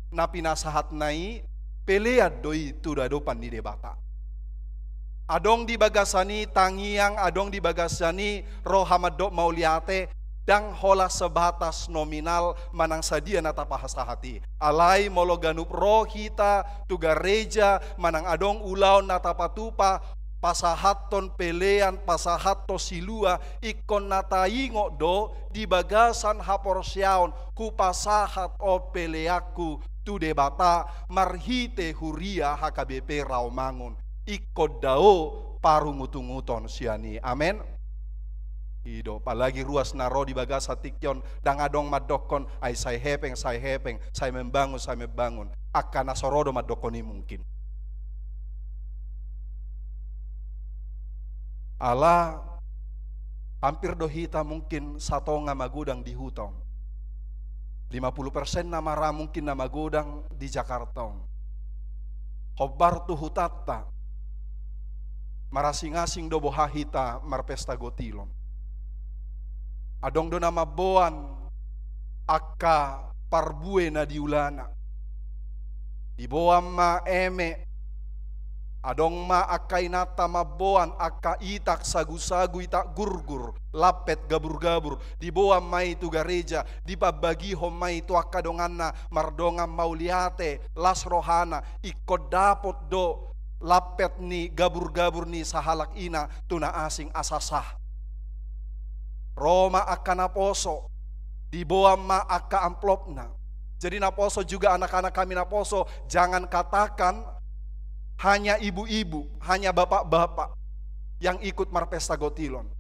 na pinasahatna i, pelean do i tu adopan ni Debata. Adong di bagasan i tangiang, adong di bagasan i roha mandok mauliate, ndang holan sebatas nominal manang sadia na tapasahat i. Alai molo ganup ro hita tu gareja manang adong ulaon na tapatupa, pasahathon pelean, pasahathon silua, ingkon na taingot do di bagasan haporseaon, hupasahat on peleanku tu Debata marhite huria H K B P Rawamangun. Ingkon dao parungutunguton sian i. Amen. I do, apalagi ruas na ro di bagasan tingki on, ndang adong mandokkon, ai sai hepeng, sai hepeng, sai membangun, sai membangun. Angka na so ro do mandokkon i mungkin. Ala hampir do hita mungkin satonga magodang di huta on. Lima puluh persen nama ra mungkin na magodang di Jakarta on. Hombar tu hutanta, marasing-asing do boha hita marpesta gotilon. Adong do na mamboan angka parbue na di ulana. Diboan ma eme, adong ma angka inanta mamboan angka itak sagu-sagu, itak gurgur, lampet gabur-gabur, diboan ma i tu gareja, dipambagihon ma i tu angka donganna, mardongan mauliate, las rohana, ingkon dapot do lampet ni gabur-gabur ni sahalak ina tu na asing asa sah. Ro ma angka naposo, diboan ma angka amplopna. Jadi naposo juga anak-anak kami naposo, jangan katakan hanya ibu-ibu, hanya bapak-bapak yang ikut marpesta gotilon.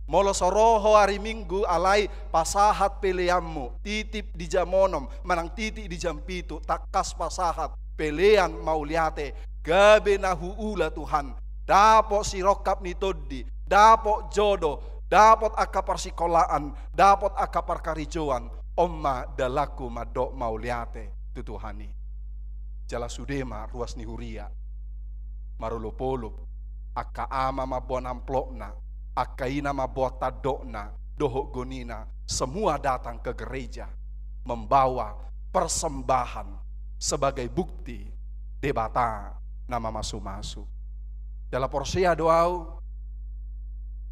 Molo so ro ho ari Minggu, alai pasahat peleanmu, titip di jam onom manang titip di jam pitu, tangkas pasahat pelean mauliate, gabe na huula Tuhan, dapot sirongkap ni tondi, dapot jodoh, dapot angka parsikolaan, dapot angka parkarejoan, on ma dalanku mandok mauliate tu Tuhan i. Jala sude ma ruas ni huria marolop-olop, angka ama mamboan amplopna, angka ina mamboan tandokna dohot gonina, semua datang ke gereja membawa persembahan sebagai bukti Debata na mamasu-masu. Jala porsea do au,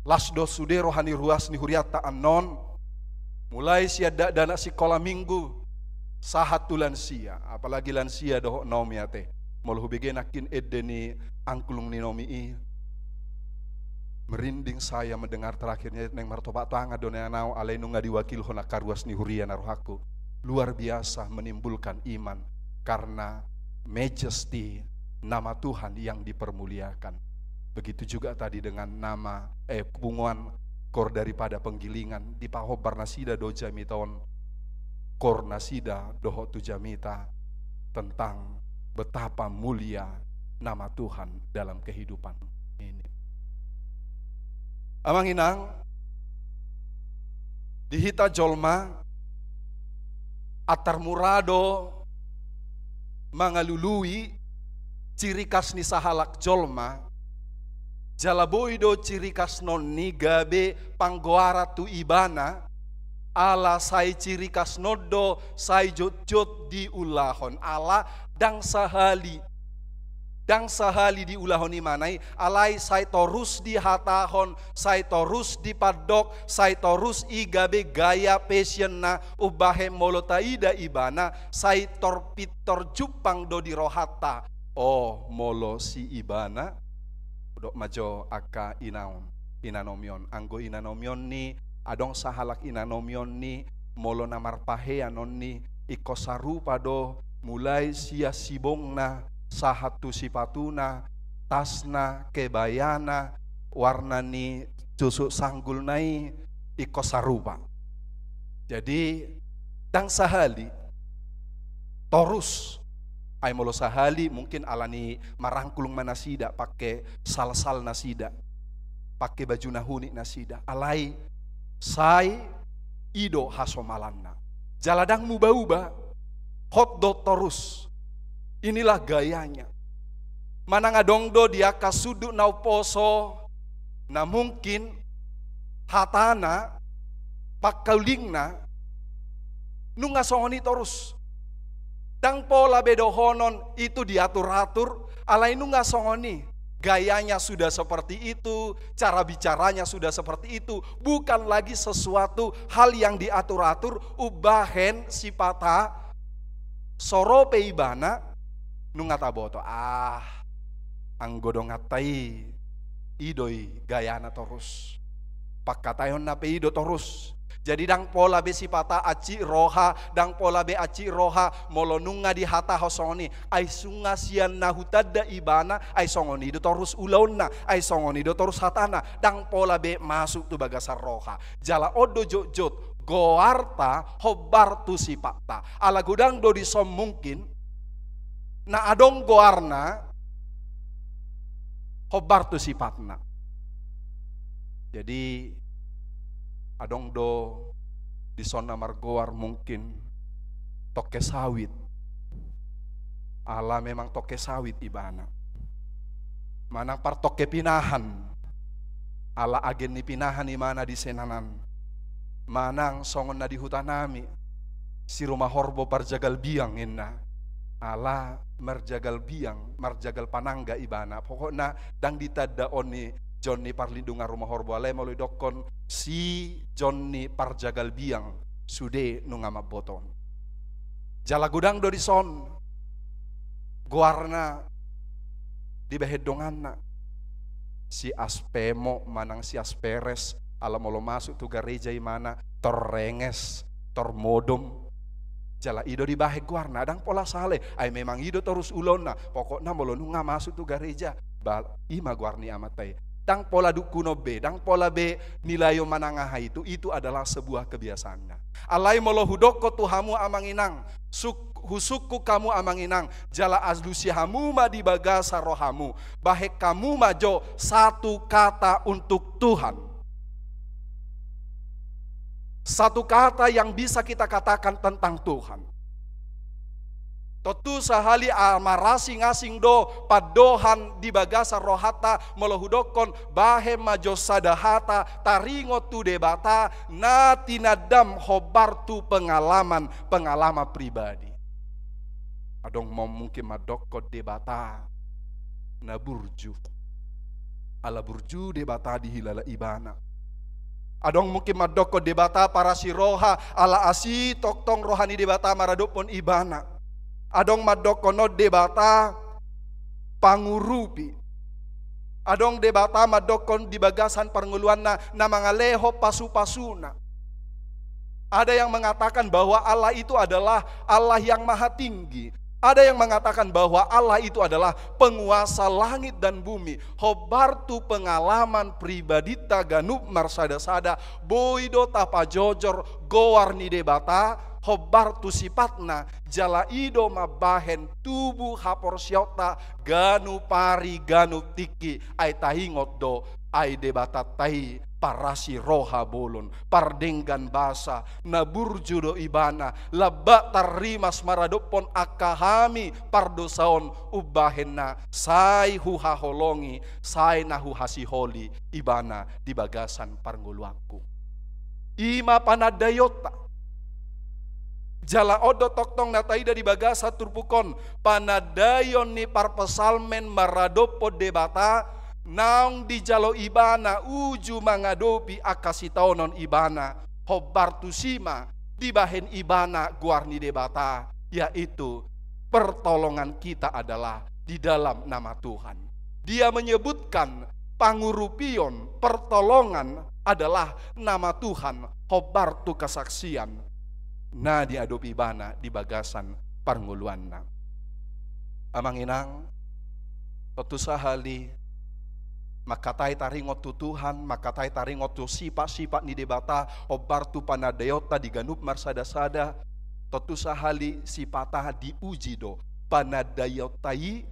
las do sude roha ni ruas ni hurianta annon, mulai sian dakdanak sikola Minggu sahat tu lansia, apalagi lansia dohot naomi ate. Molo hubege nangkin ende ni angklung ni naomi i, merinding saya mendengar terakhirnya, naeng martopot tangan do nian au, alai nunga diwakilhon angka ruas ni huria na rohangku. Luar biasa menimbulkan iman karena majesty nama Tuhan yang dipermuliakan. Begitu juga tadi dengan nama, eh, punguan Koor daripada Penggilingan, dipahombar nasida do jamita on, koor nasida dohot tu jamita tentang betapa mulia nama Tuhan dalam kehidupan ini. Amang inang, di hita jolma, antar mura do mangalului ciri khas ni sahalak jolma, jala boi do ciri khas non ni gabe panggoaran tu ibana, ala sai ciri khas non do sai jotjot diulahon, ala ndang sahali, ndang sahali diulahon ibana i, alai sai torus dihatahon, sai torus dipandok, sai torus i gabe gaya fashion na umbahen molo taida ibana, sai torpintor jumpang do di rohanta. Oh, molo si ibana, dok ma jo angka inaon, inanomi on. Anggo inanomi on ni, adong sahalak inanomi on ni, molo na marpahean on ni, ingkon sarupa do, mulai sian sibongna, sahat tu sipatuna, tasna, kebayana, warna ni tusuk sanggulna i, ingkon sarupa. Jadi, ndang sahali, torus. Ai molo sahali, mungkin ala ni marangklung ma nasida, pake salsal nasida, pake baju na hunik nasida. Alai, sai i do hasomalanna. Jala ndang muba-uba, hot do torus. Inilah gayanya. Manang adong do di angka sundut na umposo, na mungkin hatana, pangkaulingna, nunga songon i torus. Ndang pola be dohonon itu diatur-atur, alai nunga songon i. Gayanya sudah seperti itu, cara bicaranya sudah seperti itu, bukan lagi sesuatu hal yang diatur-atur, umbahen sipata, so ro pe ibana, nunga taboto, ah, anggo donganta i, i do i gayana torus. Pangkataionna pe i do torus. Jadi ndang pola be sipata aci roha, ndang pola be aci roha, molo nunga dihatahon songon i, ai nunga sian na hutanda ibana, ai songon i do torus ulaonna, ai songon i do torus hatana, ndang pola be masuk tu bagasan roha. Jala on do jotjot, goarta hombar tu sipatna. Ala godang do dison mungkin, na adong goarna, hombar tu sipatna. Jadi, adong do dison na margoar mungkin tongke sawit. Ala memang tongke sawit ibana. Manang partongke pinahan. Ala agen ni pinahan ibana di sian on. Manang songon na di hutanami, si Rumah Horbo parjagal biang ninna. Ala marjagal biang, marjagal panangga ibana. Pokokna ndang ditanda on ni Jonni Parlindungan Rumah Horbo, alai molo didokkon si Jonni parjagal biang, sude nunga mamboto on. Jala godang do dison goarna dibahen donganna. Si Aspemo manang si Asperes, ala molo masuk tu gareja ibana, tor renges, tor modom. Jala i do dibahen goarna, ndang pola sala i. Ai memang i do torus ulaonna. Pokokna molo nunga masuk tu gareja, ba, i ma goar ni amanta i. Ndang pola dungkunon be, ndang pola be nilaion manang aha itu, itu adalah sebuah kebiasaanna. Alai molo hudokkon tu hamu amang inang, suk-, husungkun hamu amang inang, jala alusi hamu ma di bagasan rohamu, bahen hamu ma jo satu kata untuk Tuhan. Satu kata yang bisa kita katakan tentang Tuhan. Tontu sahali, ah, marasing-asing do pandohan di bagasan rohanta, molo hudokkon, bahen ma jo sada hata, taringot tu Debata, na tinandam hombar tu pengalaman, pengalaman pribadi. Adong ma mungkin mandokkon Debata na burju. Ala burju Debata dihilala ibana. Adong mungkin mandokkon Debata parasi roha, ala asi tongtong roha ni Debata maradophon ibana. Adong mandokkon on Debata pangurupi. Adong Debata mandokkon di bagasan parngoluanna na mangalehon pasu-pasuna. Ada yang mengatakan bahwa Allah itu adalah Allah yang maha tinggi. Ada yang mengatakan bahwa Allah itu adalah penguasa langit dan bumi. Hombar tu pengalaman pribadinta ganup marsada-sada, boi do tapajojor goar ni Debata, hombar tu sipatna, jala i do mambahen tubu haporseaonta ganup ari ganup tingki, ai taingot do, ai Debatanta i parasi roha bolon, pardenggan basa, na burju do ibana, lambak tarrimas maradophon angka hami pardosa on, umbahen na sai huhaholongi, sai na huhasiholi ibana di bagasan parngoluanku. I ma panandaionta. Jala on do tongtong na taida di bagasan turpuk on, panandaion ni parpsalmen maradophon Debata, naung dijalo ibana uju mangadopi angka sitaonon ibana, hombar tusi ma dibahen ibana goar ni Debata, yaitu pertolongan kita adalah di dalam nama Tuhan. Dia menyebutkan pangurupion, pertolongan adalah nama Tuhan, hombar tu kesaksian na diadopi ibana di bagasan parngoluanna. Amang inang, tontu sahali mangkatai taringot tu Tuhan, mangkatai taringot tu sipat-sipat ni Debata, hombar tu panandaionta di ganup marsada-sada, tontu sahali sipata diuji do panandaionta i,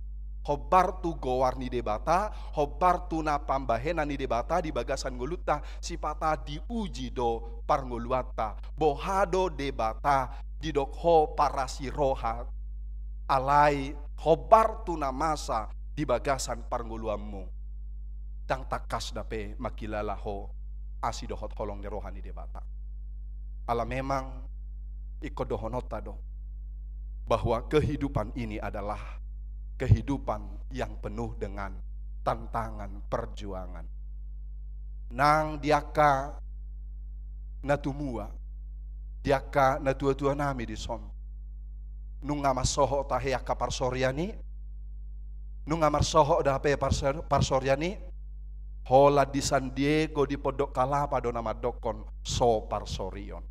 hombar tu goar ni Debata, hombar tu na pambahenan ni Debata di bagasan ngolunta, sipata diuji do parngoluanta. Boha do Debata didok ho parasi roha, alai hombar tu na masa di bagasan parngoluanmu, ndang tangkas dope mangkilala ho asi dohot holong ni roha ni Debata. Ala memang ingkon dohononta do bahwa kehidupan ini adalah kehidupan yang penuh dengan tantangan, perjuangan. Nang di angka na tumua, di angka na tua-tua nami dison, nunga marsohot tahe angka parsorian i? Nunga marsohot dope parso-, parsorian i? Holan di San Diego di Pondok Kalapa do na mandokkon so parsorion.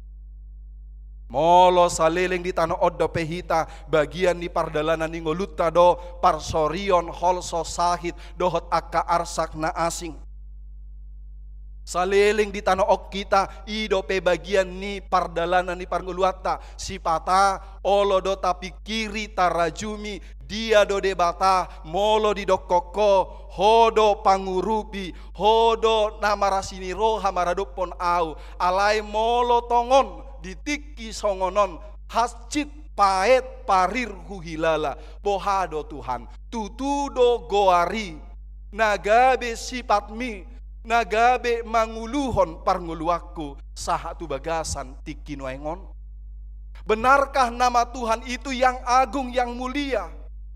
Molo saleleng di tano on dope hita, bagian ni pardalanan ni ngolunta do parsorion, holso, sahit dohot angka arsak na asing. Saleleng di tano on hita, i dope bagian ni pardalanan ni parngoluanta. Sipata, olo do tapingkiri, tarajumi, dia do Debata, molo didokkon ho, ho do pangurupi, ho do na marasi ni roha maradophon ahu. Alai molo tongon di tingki songon on, hansit, paet, parir huhilala. Boha do Tuhan, tutu do goar i, na gabe sipatmi, na gabe manguluhon parngoluanku sahat tu bagasan tingki nuaeng on? Benarkah nama Tuhan itu yang agung, yang mulia,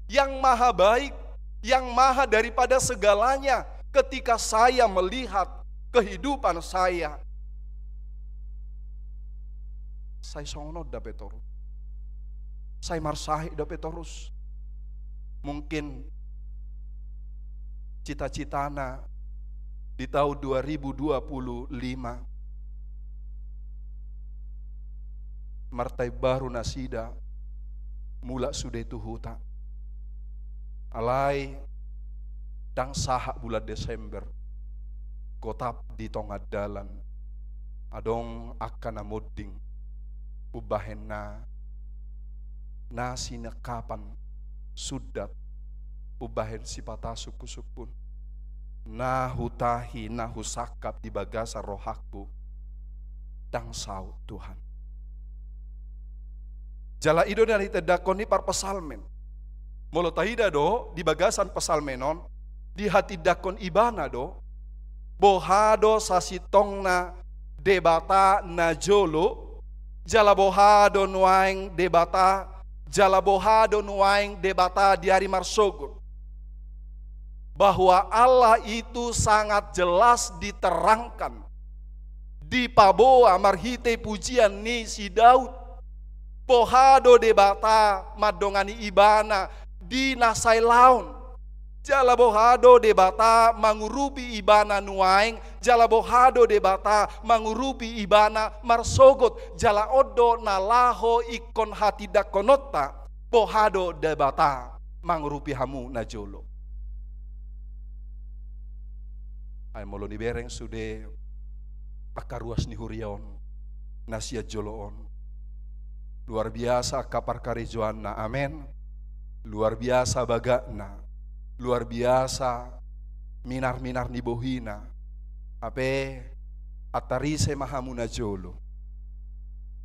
yang maha baik, yang maha daripada segalanya, ketika saya melihat kehidupan saya? Sai songon on dope torus. Sai marsahit dope torus. Mungkin cita-citana di tahun dua ribu dua puluh lima, martaimbaru nasida mulak sude tu huta. Alai ndang sahat bulan Desember, gotap di tonga dalan adong angka na monding umbahen na, na sinangkapan sundat, umbahen sipata sungkun-sungkun. Na hutahi, na husangkap di bagasan rohangku, ndang saut Tuhan. Jala i do na ditandahon ni parpsalmen. Molo taida do di bagasan psalmen on, dihatindangkon ibana do, boha do sasintongna Debata najolo, jala boha do nuaeng Debata, jala boha do nuaeng Debata di ari marsogot. Bahwa Allah itu sangat jelas diterangkan, dipaboa marhite pujian ni si Daud. Boha do Debata mandongani ibana di na sailaon. Jala boha do Debata mangurupi ibana nuaeng, jala boha do Debata mangurupi ibana marsogot, jala on do na laho ingkon hatindangkononta, boha do Debata mangurupi hamu najolo. Ai molo nibereng sude angka ruas ni huria on, na sian jolo on. Luar biasa angka parkarejoanna, amen. Luar biasa bagakna, luar biasa minar-minar ni bohina. Hape antar ise ma hamu najolo?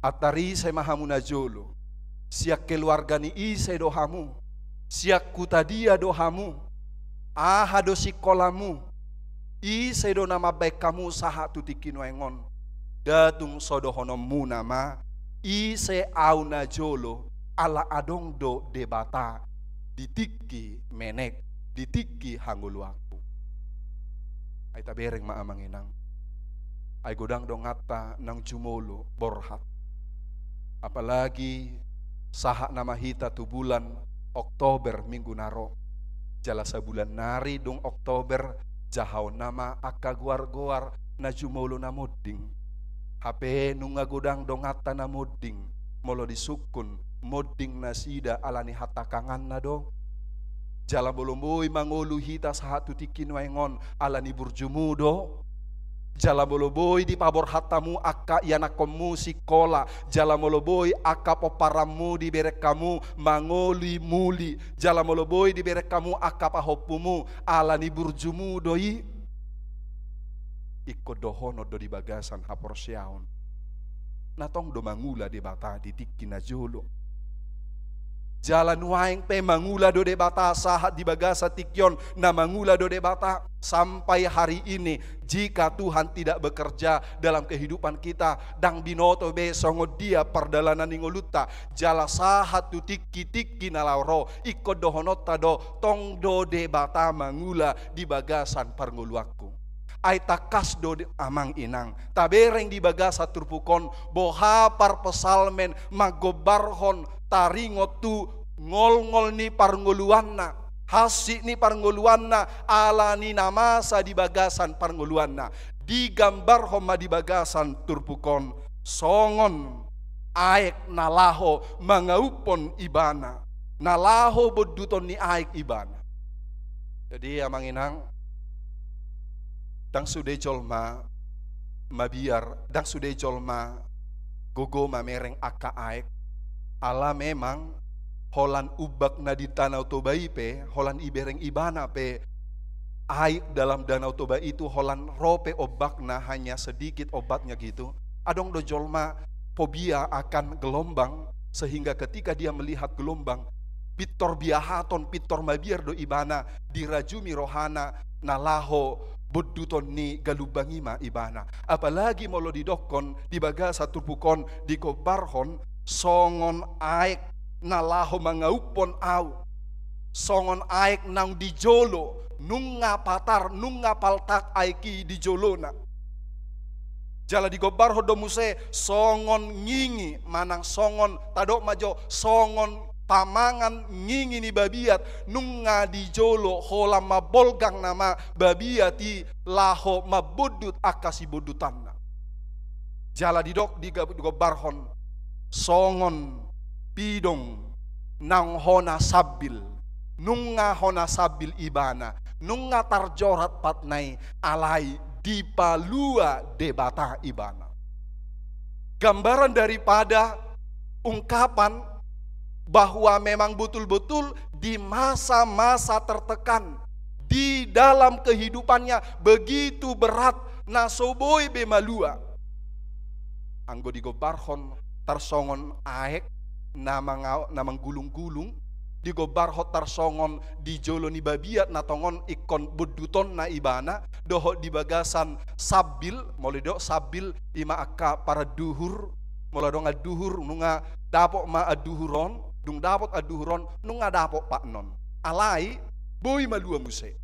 Antar ise ma hamu najolo? Sian keluarga ni ise do hamu? Sian huta dia do hamu? Aha do sikolamu? Ise do na mambahen hamu sahat tu tingki nuaeng on? Nda tung so dohononmuna ma, ise ahu najolo, ala adong do Debata di tingki menek, di tingki hangoluanku. Ai tabereng ma amang inang. Ai godang donganta naung jumolo borhat. Apalagi sahat nama hita tu bulan Oktober minggu na ro. Jala sabulan nari dung Oktober, jahaon nama angka goar-goar na jumolo na monding. Hape nunga godang donganta na monding, molo disungkun, monding nasida ala ni hatangkanganna do. Jala molo boi mangolu hita sahat tu tingki nuaeng on ala ni burjumu do. Jala molo boi dipaborhat hamu angka ianakkonmu sikola, jala molo boi angka pomparanmu dibereng hamu mangoli muli, jala molo boi dibereng hamu angka pahompumu, ala ni burjumu do i. Ingkon dohonon do di bagasan haporseaon, na tong do mangula Debata di tingki najolo. Jala nuaeng pe mangula do Debata sahat di bagasan tingki on, na mangula do Debata sampai hari ini. Jika Tuhan tidak bekerja dalam kehidupan kita, ndang binoto be songon dia pardalanan ni ngolunta. Jala sahat tu tingki-tingki na laho ro, ingkon dohononta do, tong do Debata mangula di bagasan parngoluanku. Ai tangkas do di-, amang inang, tabereng di bagasan turpuk on, boha parpsalmen manggombarhon taringot tu ngolngol ni parngoluanna, hansit ni parngoluanna, ala ni na masa di bagasan parngoluanna. Digambarhon ma di bagasan turpuk on songon aek na laho mangauphon ibana, na laho bonduton ni aek ibana. Jadi, amang inang, ndang sude jolma mabiar, ndang sude jolma gogo mamereng angka aek. Ala memang holan umbak na di Danau Toba i pe, holan ibereng ibana pe aek dalam Danau Toba itu, holan ro pe ombakna hanya sedikit ombaknya gitu. Adong do jolma fobia akan gelombang, sehingga ketika dia melihat gelombang, pintor biahaton, pintor mabiar do ibana, dirajumi rohana na laho bonduton ni galumbang i ma ibana. Apalagi molo didokkon di bagasan turpuk on, digombarhon songon aek na laho mangauphon au, songon aek naung di jolo, nunga patar, nunga paltak aek i di jolona. Jala digombarhon do muse songon ngingi, manang songon, tadok ma jo, songon pamangan ngingi ni babiat, nunga di jolo, holan mambolgang nama babiat i laho mambondut angka sibondutanna. Jala didok, diga-, digombarhon songon pidong naung hona sambil, nunga hona sambil ibana, nunga tarjorat patna i, alai dipalua Debata ibana. Gambaran daripada ungkapan bahwa memang betul-betul di masa-masa tertekan, di dalam kehidupannya begitu berat, na so boi be malua. Anggo digombarhon tarsongon aek na manga-, na manggulung-gulung, digombarhon tarsongon di jolo ni babiat na tongon ingkon bondutonna ibana, dohot di bagasan sambil, molo didok sambil, i ma angka paranduhur, molo adong anduhur, nunga dapot ma anduhur on, dung dapot anduhur on, nunga dapot patnon. Alai, boi malua muse.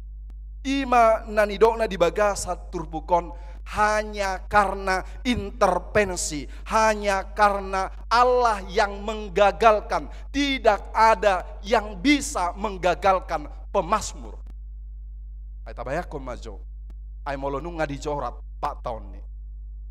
I ma na nidokna di bagasan turpuk on, hanya karena intervensi, hanya karena Allah yang menggagalkan, tidak ada yang bisa menggagalkan pemazmur. Ai tabayangkon ma jo. Ai molo nunga dijorat patta on i.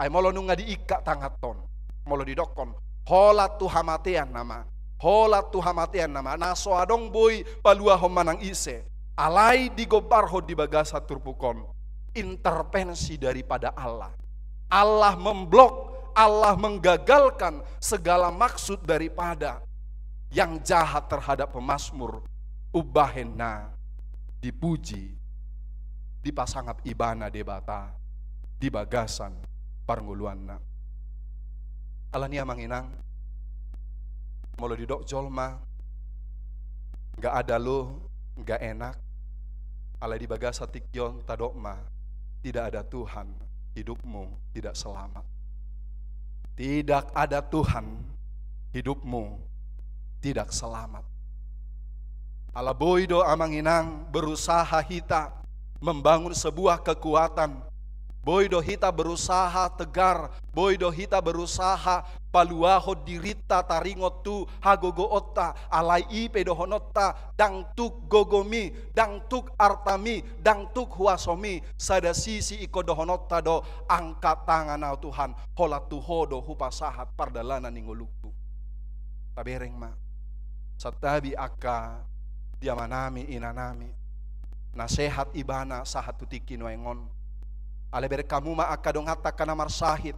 Ai molo nunga diingkat tanganton. Molo didokkon, holan tu hamatean nama. Holan tu hamatean nama. Na so adong boi paluahon manang ise. Alai digombarhon di bagasan turpuk on. Intervensi daripada Allah. Allah memblok, Allah menggagalkan segala maksud daripada yang jahat terhadap pemazmur, umbahen na dipuji, dipasangap ibana Debata di bagasan parngoluanna. Alani i amang inang, molo didok jolma, nggak ada lo, nggak enak, alai di bagasan tingki on tadok ma, tidak ada Tuhan, hidupmu tidak selamat. Tidak ada Tuhan, hidupmu tidak selamat. Ala boi do amang inang berusaha hita membangun sebuah kekuatan. Boi do hita berusaha tegar, boi do hita berusaha paluahon dirinta taringot tu hagogoonta, alai i pe dohononta, ndang tuk gogomi, ndang tuk artami, ndang tuk huasomi, sada sisi ingkon dohononta do, angkat tangan au Tuhan, holan tu Ho do hupasahat pardalanan ni ngolungku. Tabereng ma, santabi angka di amanami, inanami, na sehat ibana sahat tu tingki nuaeng on. Alai bereng hamu ma angka donganta angka na marsahit.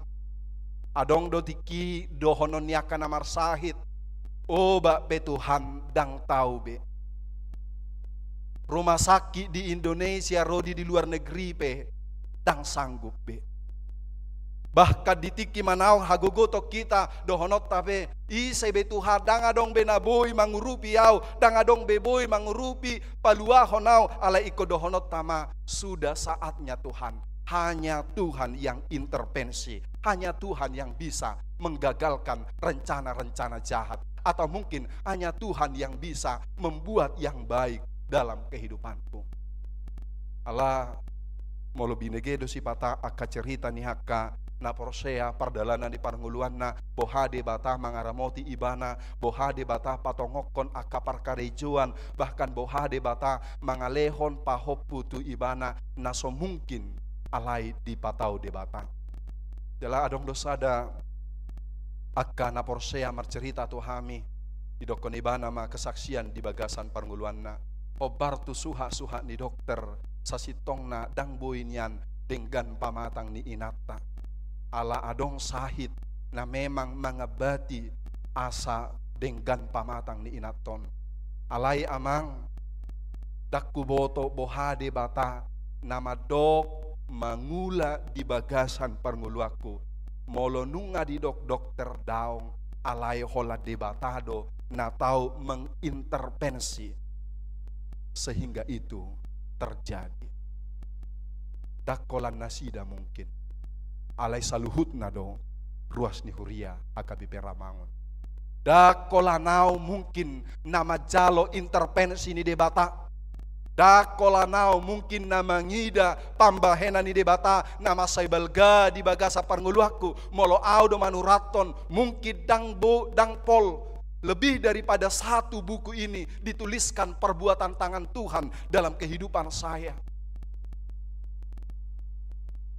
Adong do tingki dohonon ni angka na marsahit, obat pe Tuhan ndang tau be. Rumah sakit di Indonesia, ro di, di luar negeri pe, ndang sanggup be. Bahkan di tingki manaon hagogoton hita, dohononta pe, ise be Tuhan, ndang adong be na boi mangurupi au, ndang adong be boi mangurupi paluahon au, alai ingkon dohononta ma, sudah saatnya Tuhan. Hanya Tuhan yang intervensi, hanya Tuhan yang bisa menggagalkan rencana-rencana jahat, atau mungkin hanya Tuhan yang bisa membuat yang baik dalam kehidupanku. Ala molo binege do sipata angka cerita ni angka na porsea pardalanan ni parngoluanna, boha Debata mangaramoti ibana, boha Debata patongokkon angka parkarejoan, bahkan boha Debata mangalehon pahompu tu ibana na so mungkin alai dipatau Debata. Jala adong do sada angka na porsea marcerita tu hami, didokkon ibana ma kesaksian di bagasan parngoluanna. Hombar tu suhat-suhat ni dokter, sasintongna ndang boi nian denggan pamatang ni inanta. ala adong sahit na memang mangambati asa denggan pamatang ni inanta on. Alai amang, ndang huboto boha Debata na mandok mangula di bagasan parngoluanku. Molo nunga didok dokter daong, alai holan Debata do na tau mengintervensi sehingga itu terjadi. Ndang holan nasida mungkin, alai saluhutna do ruas ni huria H K B P Rawamangun. Ndang holan au mungkin na manjalo intervensi ni Debata. Ndang holan au mungkin na mangida pambahenan ni Debata na mansai balga di bagasan parngoluanku. Molo au do manurathon, mungkin ndang bo-, ndang pol lebih daripada satu buku ini dituliskan perbuatan tangan Tuhan dalam kehidupan saya.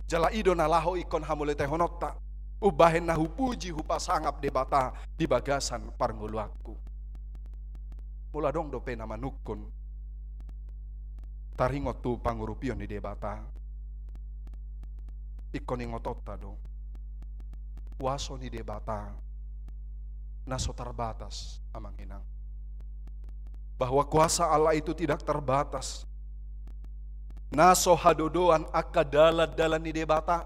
Jala i do na laho ingkon hamauliatehononta, umbahen na hupuji hupasangap Debata di bagasan parngoluanku. Molo adong dope na manungkun taringot tu pangurupion ni Debata, ingkon ingotonta do, kuaso ni Debata na so terbatas, amang inang. Bahwa kuasa Allah itu tidak terbatas. Na so hadodoan angka dalan-dalan ni Debata,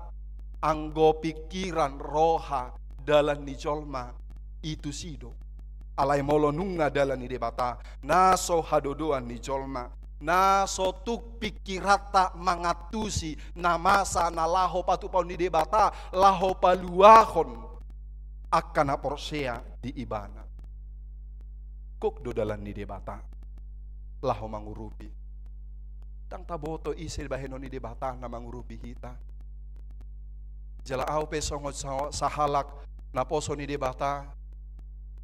anggo pingkiran, roha, dalan ni jolma, i tusi do. Alai molo nunga dalan ni Debata, na so hadodoan ni jolma, na so tuk pingkiranta mangantusi na masa na laho patupaon ni Debata, laho paluahon angka na porsea di Ibana. Gok do dalan ni Debata laho mangurupi. Ndang taboto ise bahenon ni Debata na mangurupi hita. Jala au pe songon sa-, sahalak naposo ni Debata,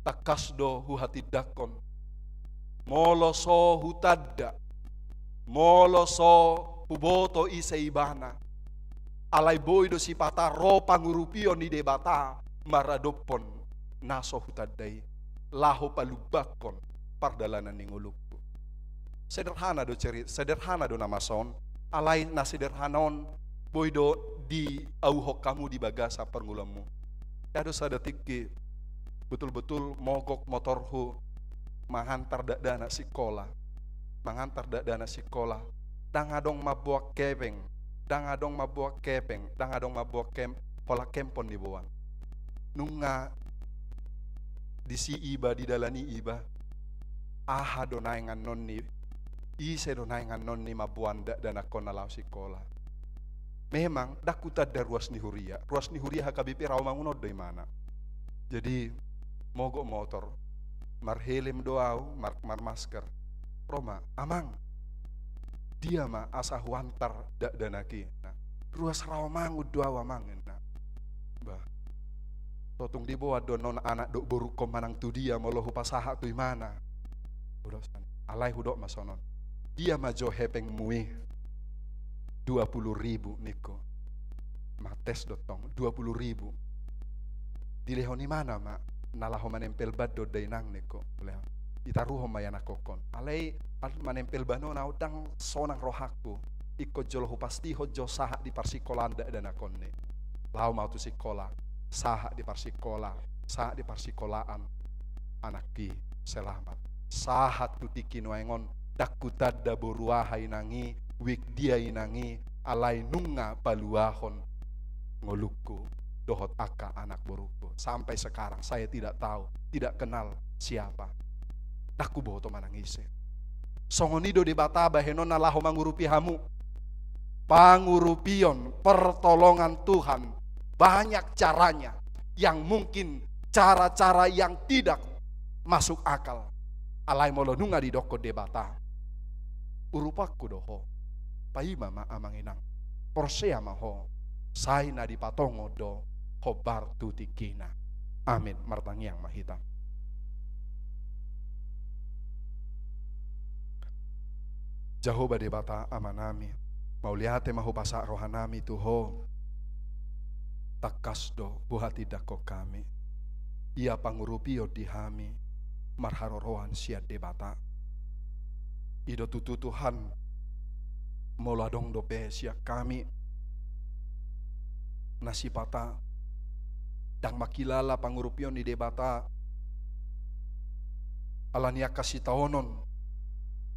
tangkas do huhatindangkon. Molo so hutanda, molo so huboto ise Ibana, alai boi do sipata ro pangurupion ni Debata maradophon na so hutanda i, laho palumbangkon pardalanan ni ngolungku. Sederhana do ceri-, sederhana do na masa on, alai na sederhana on boi do diauhon hamu di bagasan parngoluanmu. Ia do sada tingki, betul-betul mogok motorhu mangantar dakdanak sikola. Mangantar dakdanak sikola. Ndang adong mamboan kepeng, ndang adong mamboan kepeng, ndang adong mamboan kem-, holan kempon diboan. Nunga disi iba, didalani iba. Aha do naeng annon ni, ise do naeng annon ni mamboan dakdanakkon na laho sikola. Memang ndang hutanda ruas ni huria, ruas ni huria H K B P Rawamangun on do imana. Jadi mogok motor, marhelm do au, mar-, marmasker. Ro ma, "Amang, dia ma asa huantar dakdanak i?" Nah, "Ruas Rawamangun do au, Amang," ninna. "Bah, so tung diboan do annon anak dohot borungkon manang tu dia molo hupasahat tu imana?" Ulos, "Alai hudok ma songon on. Dia ma jo hepengmu i?" "Dua puluh ribu," ningku. Mates do tong, "Dua puluh ribu. Dilehon imana ma, na laho manempel ban do dainang," ningku. Lehon. "Ditaruhon ma i anakkon." Alai manempel ban on au ndang sonang rohangku. Ingkon jolo hupastihon jo sahat di parsikolaan dakdanakkon i. Laho ma au tu sikola, sahat di parsikola, sahat di parsikolaan anak i selamat. Sahat tu tingki nuaeng on, ndang hutanda boru aha inang i, wijk dia inang i, alai nunga paluahon ngolungku dohot angka anak borungku. Sampai sekarang saya tidak tahu, tidak kenal siapa. Ndang huboto manang ise. Songon i do Debata bahenonna laho mangurupi hamu. Pangurupion, pertolongan Tuhan, banyak caranya yang mungkin cara-cara yang tidak masuk akal. Alai molo nunga didokkon Debata, "Urupanku do ho, paima ma, Amang Inang, porsea ma ho, sai na dipatongon do hombar tu tingkina." Amin. Martangiang ma hita. Jahowa Debata Amanami, mauliate ma hupasahat rohanami tu Ho. Tangkas do huhatindangkon hami ia pangurupion di hami marharoroan sian Debata. I do tutu Tuhan, molo adong dope sian hami na sipata ndang mangkilala pangurupion ni Debata, ala ni angka sitaonon,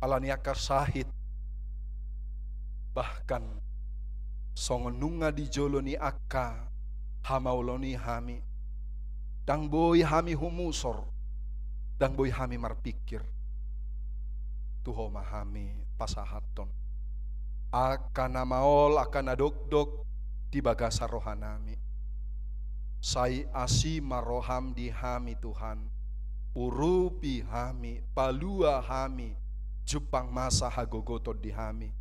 ala ni angka sahit, bahkan songon nunga di jolo ni angka hamaolon i hami, ndang boi hami humusor, ndang boi hami marpingkir. Tu Ho ma hami pasahathon angka na maol, angka na dokdok di bagasan rohanami. Sai asi ma roham di hami, Tuhan. Urupi hami, palua hami, jumpang masa hagogoton di hami.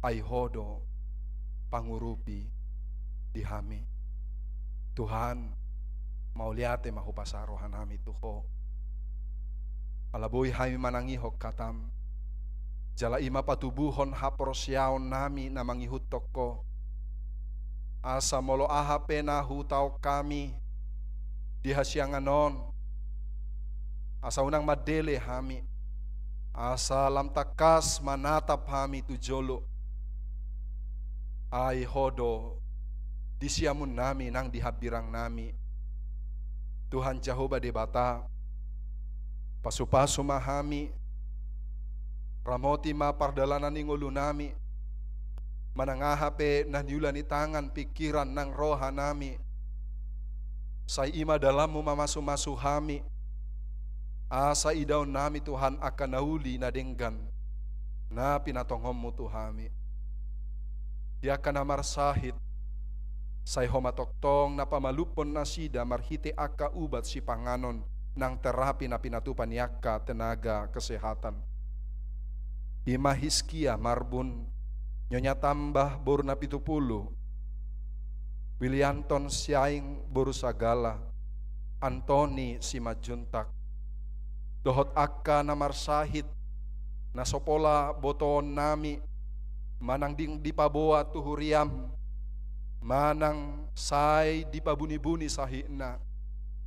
Ai Ho do pangurupi di hami. Tuhan, mauliate ma hupasahat rohanami tu Ho. Ala boi hami manangihon hatam, jala i ma patubuhon haporseaonnami na mangihuthon Ho. Asa molo aha pe na hutaon hami di hasiangan on, asa unang mandele hami, asa lam tangkas manatap hami tu jolo. Ai Ho do di siamunnami nang di hambirangnami. Tuhan Jahowa Debata, pasupasu ma hami, ramoti ma pardalanan ni ngolunami, manang aha pe na niula ni tangan, pingkiran nang rohanami. Sai i ma dalanmu mamasumasu hami, asa idaonnami, Tuhan, angka na uli na denggan na pinatongonmu tu hami. Di angka na marsahit, sai Ho ma tongtong na pamalumhon nasida marhite angka ubat sipanganon nang terapi na pinatupa ni angka tenaga kesehatan. I ma Hiskia Marbun, Nyonya Tambah boru Napitupulu, Wilianton Siaing boru Sagala, Antoni Simanjuntak, dohot angka na marsahit na so pola botoonnami manang ding dipaboa tu huriam, manang sai dipabunibuni sahitna.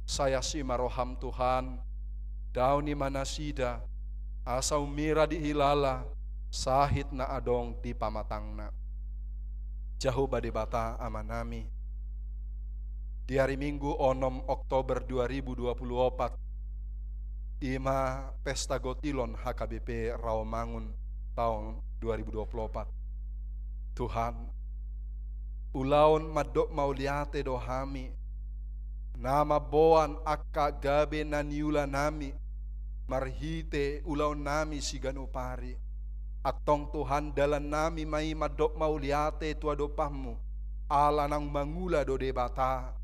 Sai asi ma roham, Tuhan, daoni ma nasida, asa ummira dihilala sahit na adong di pamatangna. Jahowa Debata Amanami, di ari Minggu onom Oktober dua ribu dua puluh opat, i ma pesta gotilon H K B P Rawamangun taon dua ribu dua puluh opat. Tuhan, ulaon mandok mauliate do hami, na mamboan angka gabe na niulanami marhite ulaonnami siganup ari. Antong Tuhan, dalannami ma i mandok mauliate tu adopanmu, ala naung mangula do Debata,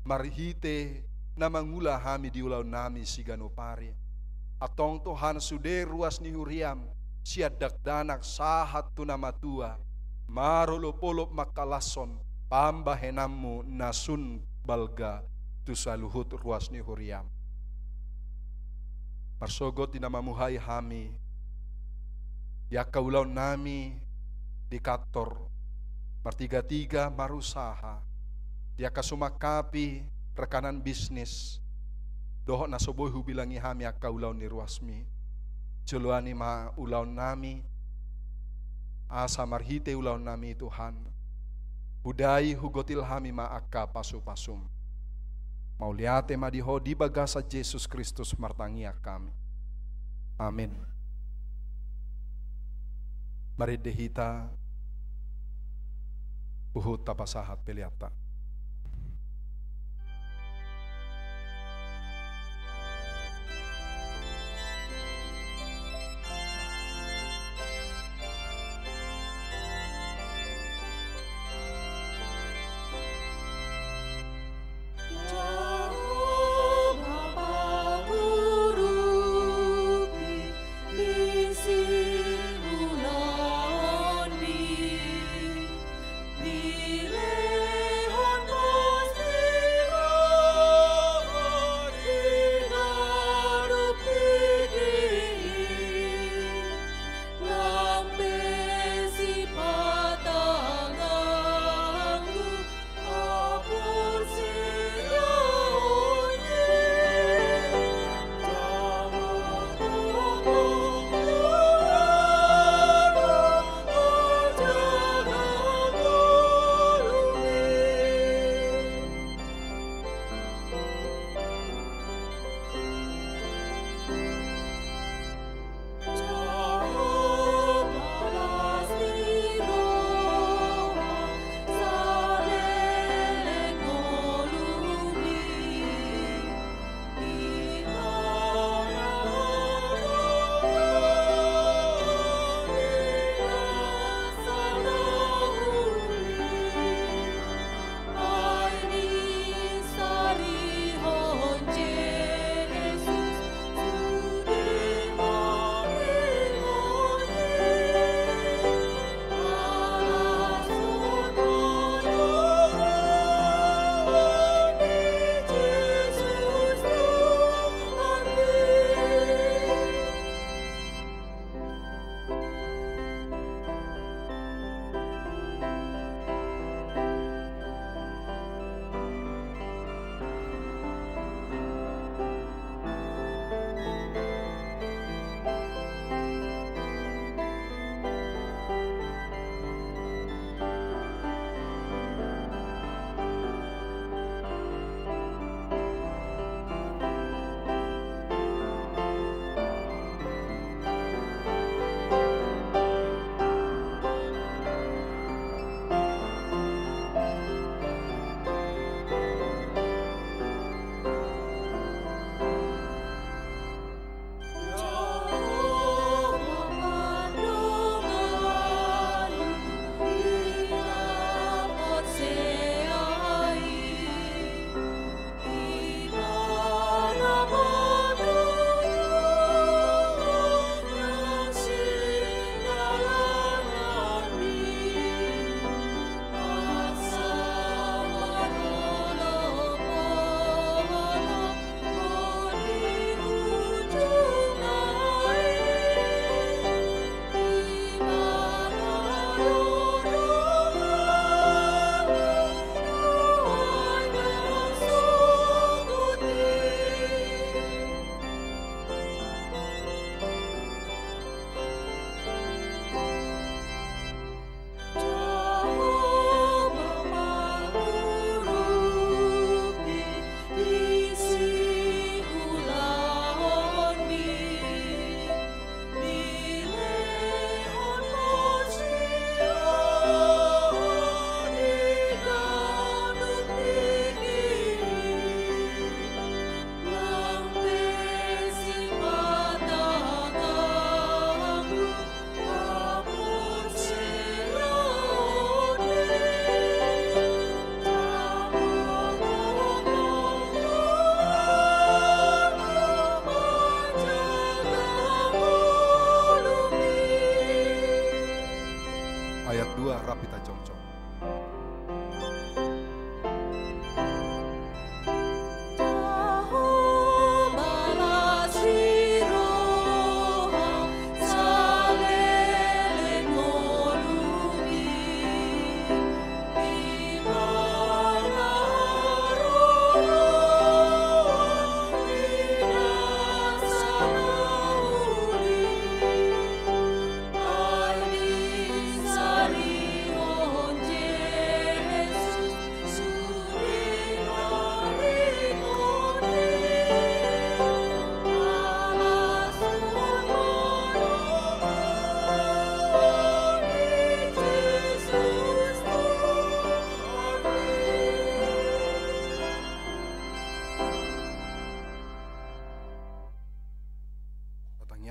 marhite na mangula hami di ulaonnami siganup ari. Antong Tuhan, sude ruas ni huriam, sian dakdanak sahat tu na matua, marolopolop mangkalashon pambahenanmu na sun balga tu saluhut ruas ni huriam. Marsogot di na mamuhai hami, di angka ulaonnami di kantor, martigatiga marusaha, di angka sumangkapi rekanan bisnis, dohot na so boi hubilangi hami angka ulaon ni ruasmi. Joloani ma ulaonnami, asa marhite ulaonnami, Tuhan, hudai hugotil hami ma angka pasupasum. Mauliate ma di Ho, di bagasan Jesus Kristus martangiang hami. Amin. Marende hita, huhut tapasahat peleanta.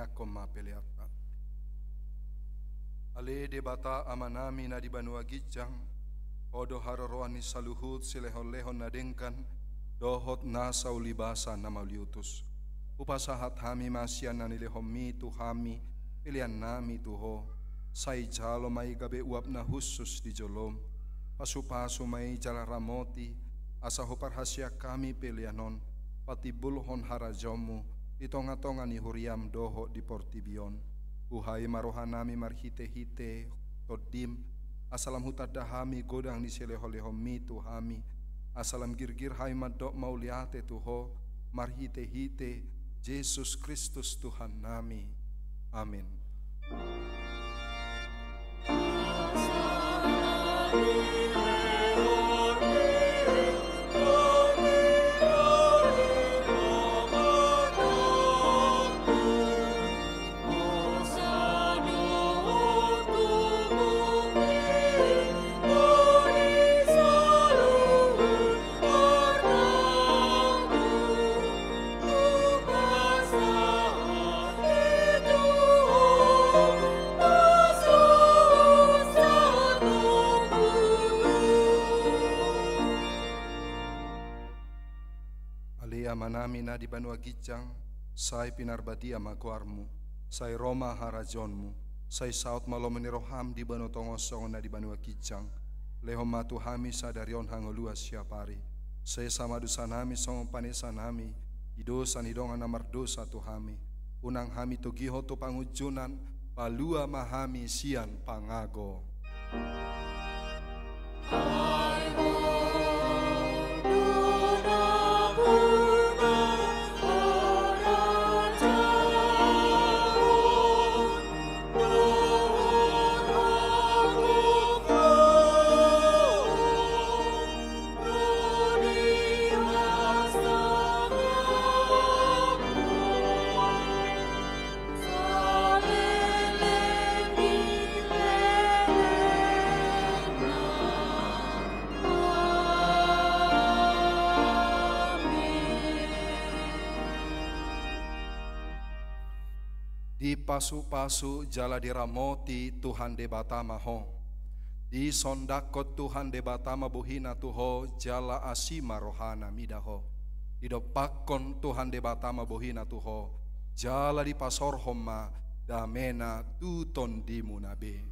Angkon ma peleanta. Ale Debata Amanami na di banua ginjang, Ho do haroroan ni saluhut silehonlehon na denggan dohot nasa ulibasa na mauliutus. Hupasahat hami ma sian na nilehonMi tu hami peleannami tu Ho. Sai jalo ma i gabe uap na hushus di joloM. Pasupasu ma i jala ramoti, asa huparhaseang hami pelean on patimbulhon harajaonMu di tongatonga ni huriaM dohot di portibi on. Buhai ma rohanami marhitehite TondiM, asa lam hutanda hami godang ni silehonlehonMi tu hami, asa lam girgir hami mandok mauliate tu Ho marhitehite Jesus Kristus Tuhannami. Amen. Ale Amanami na di banua ginjang, sai pinarbadia ma goarMu, sai ro ma harajaonMu, sai saut ma lomo ni rohaM di banua tonga on songon na di banua ginjang. Lehon ma tu hami sadari on hangoluan siapari. Sesa ma dosanami songon panesanami di dosa ni dongan na mardosa tu hami. Unang hami togihon tu pangunjunan, palua ma hami sian pangago. Dipasupasu jala diramoti Tuhan Debata ma ho. Disondangkon Tuhan Debata ma bohina tu ho jala asi ma rohana mida ho. Didompakkon Tuhan Debata ma bohina tu ho jala dipasorhon ma damena tu tondimuna be.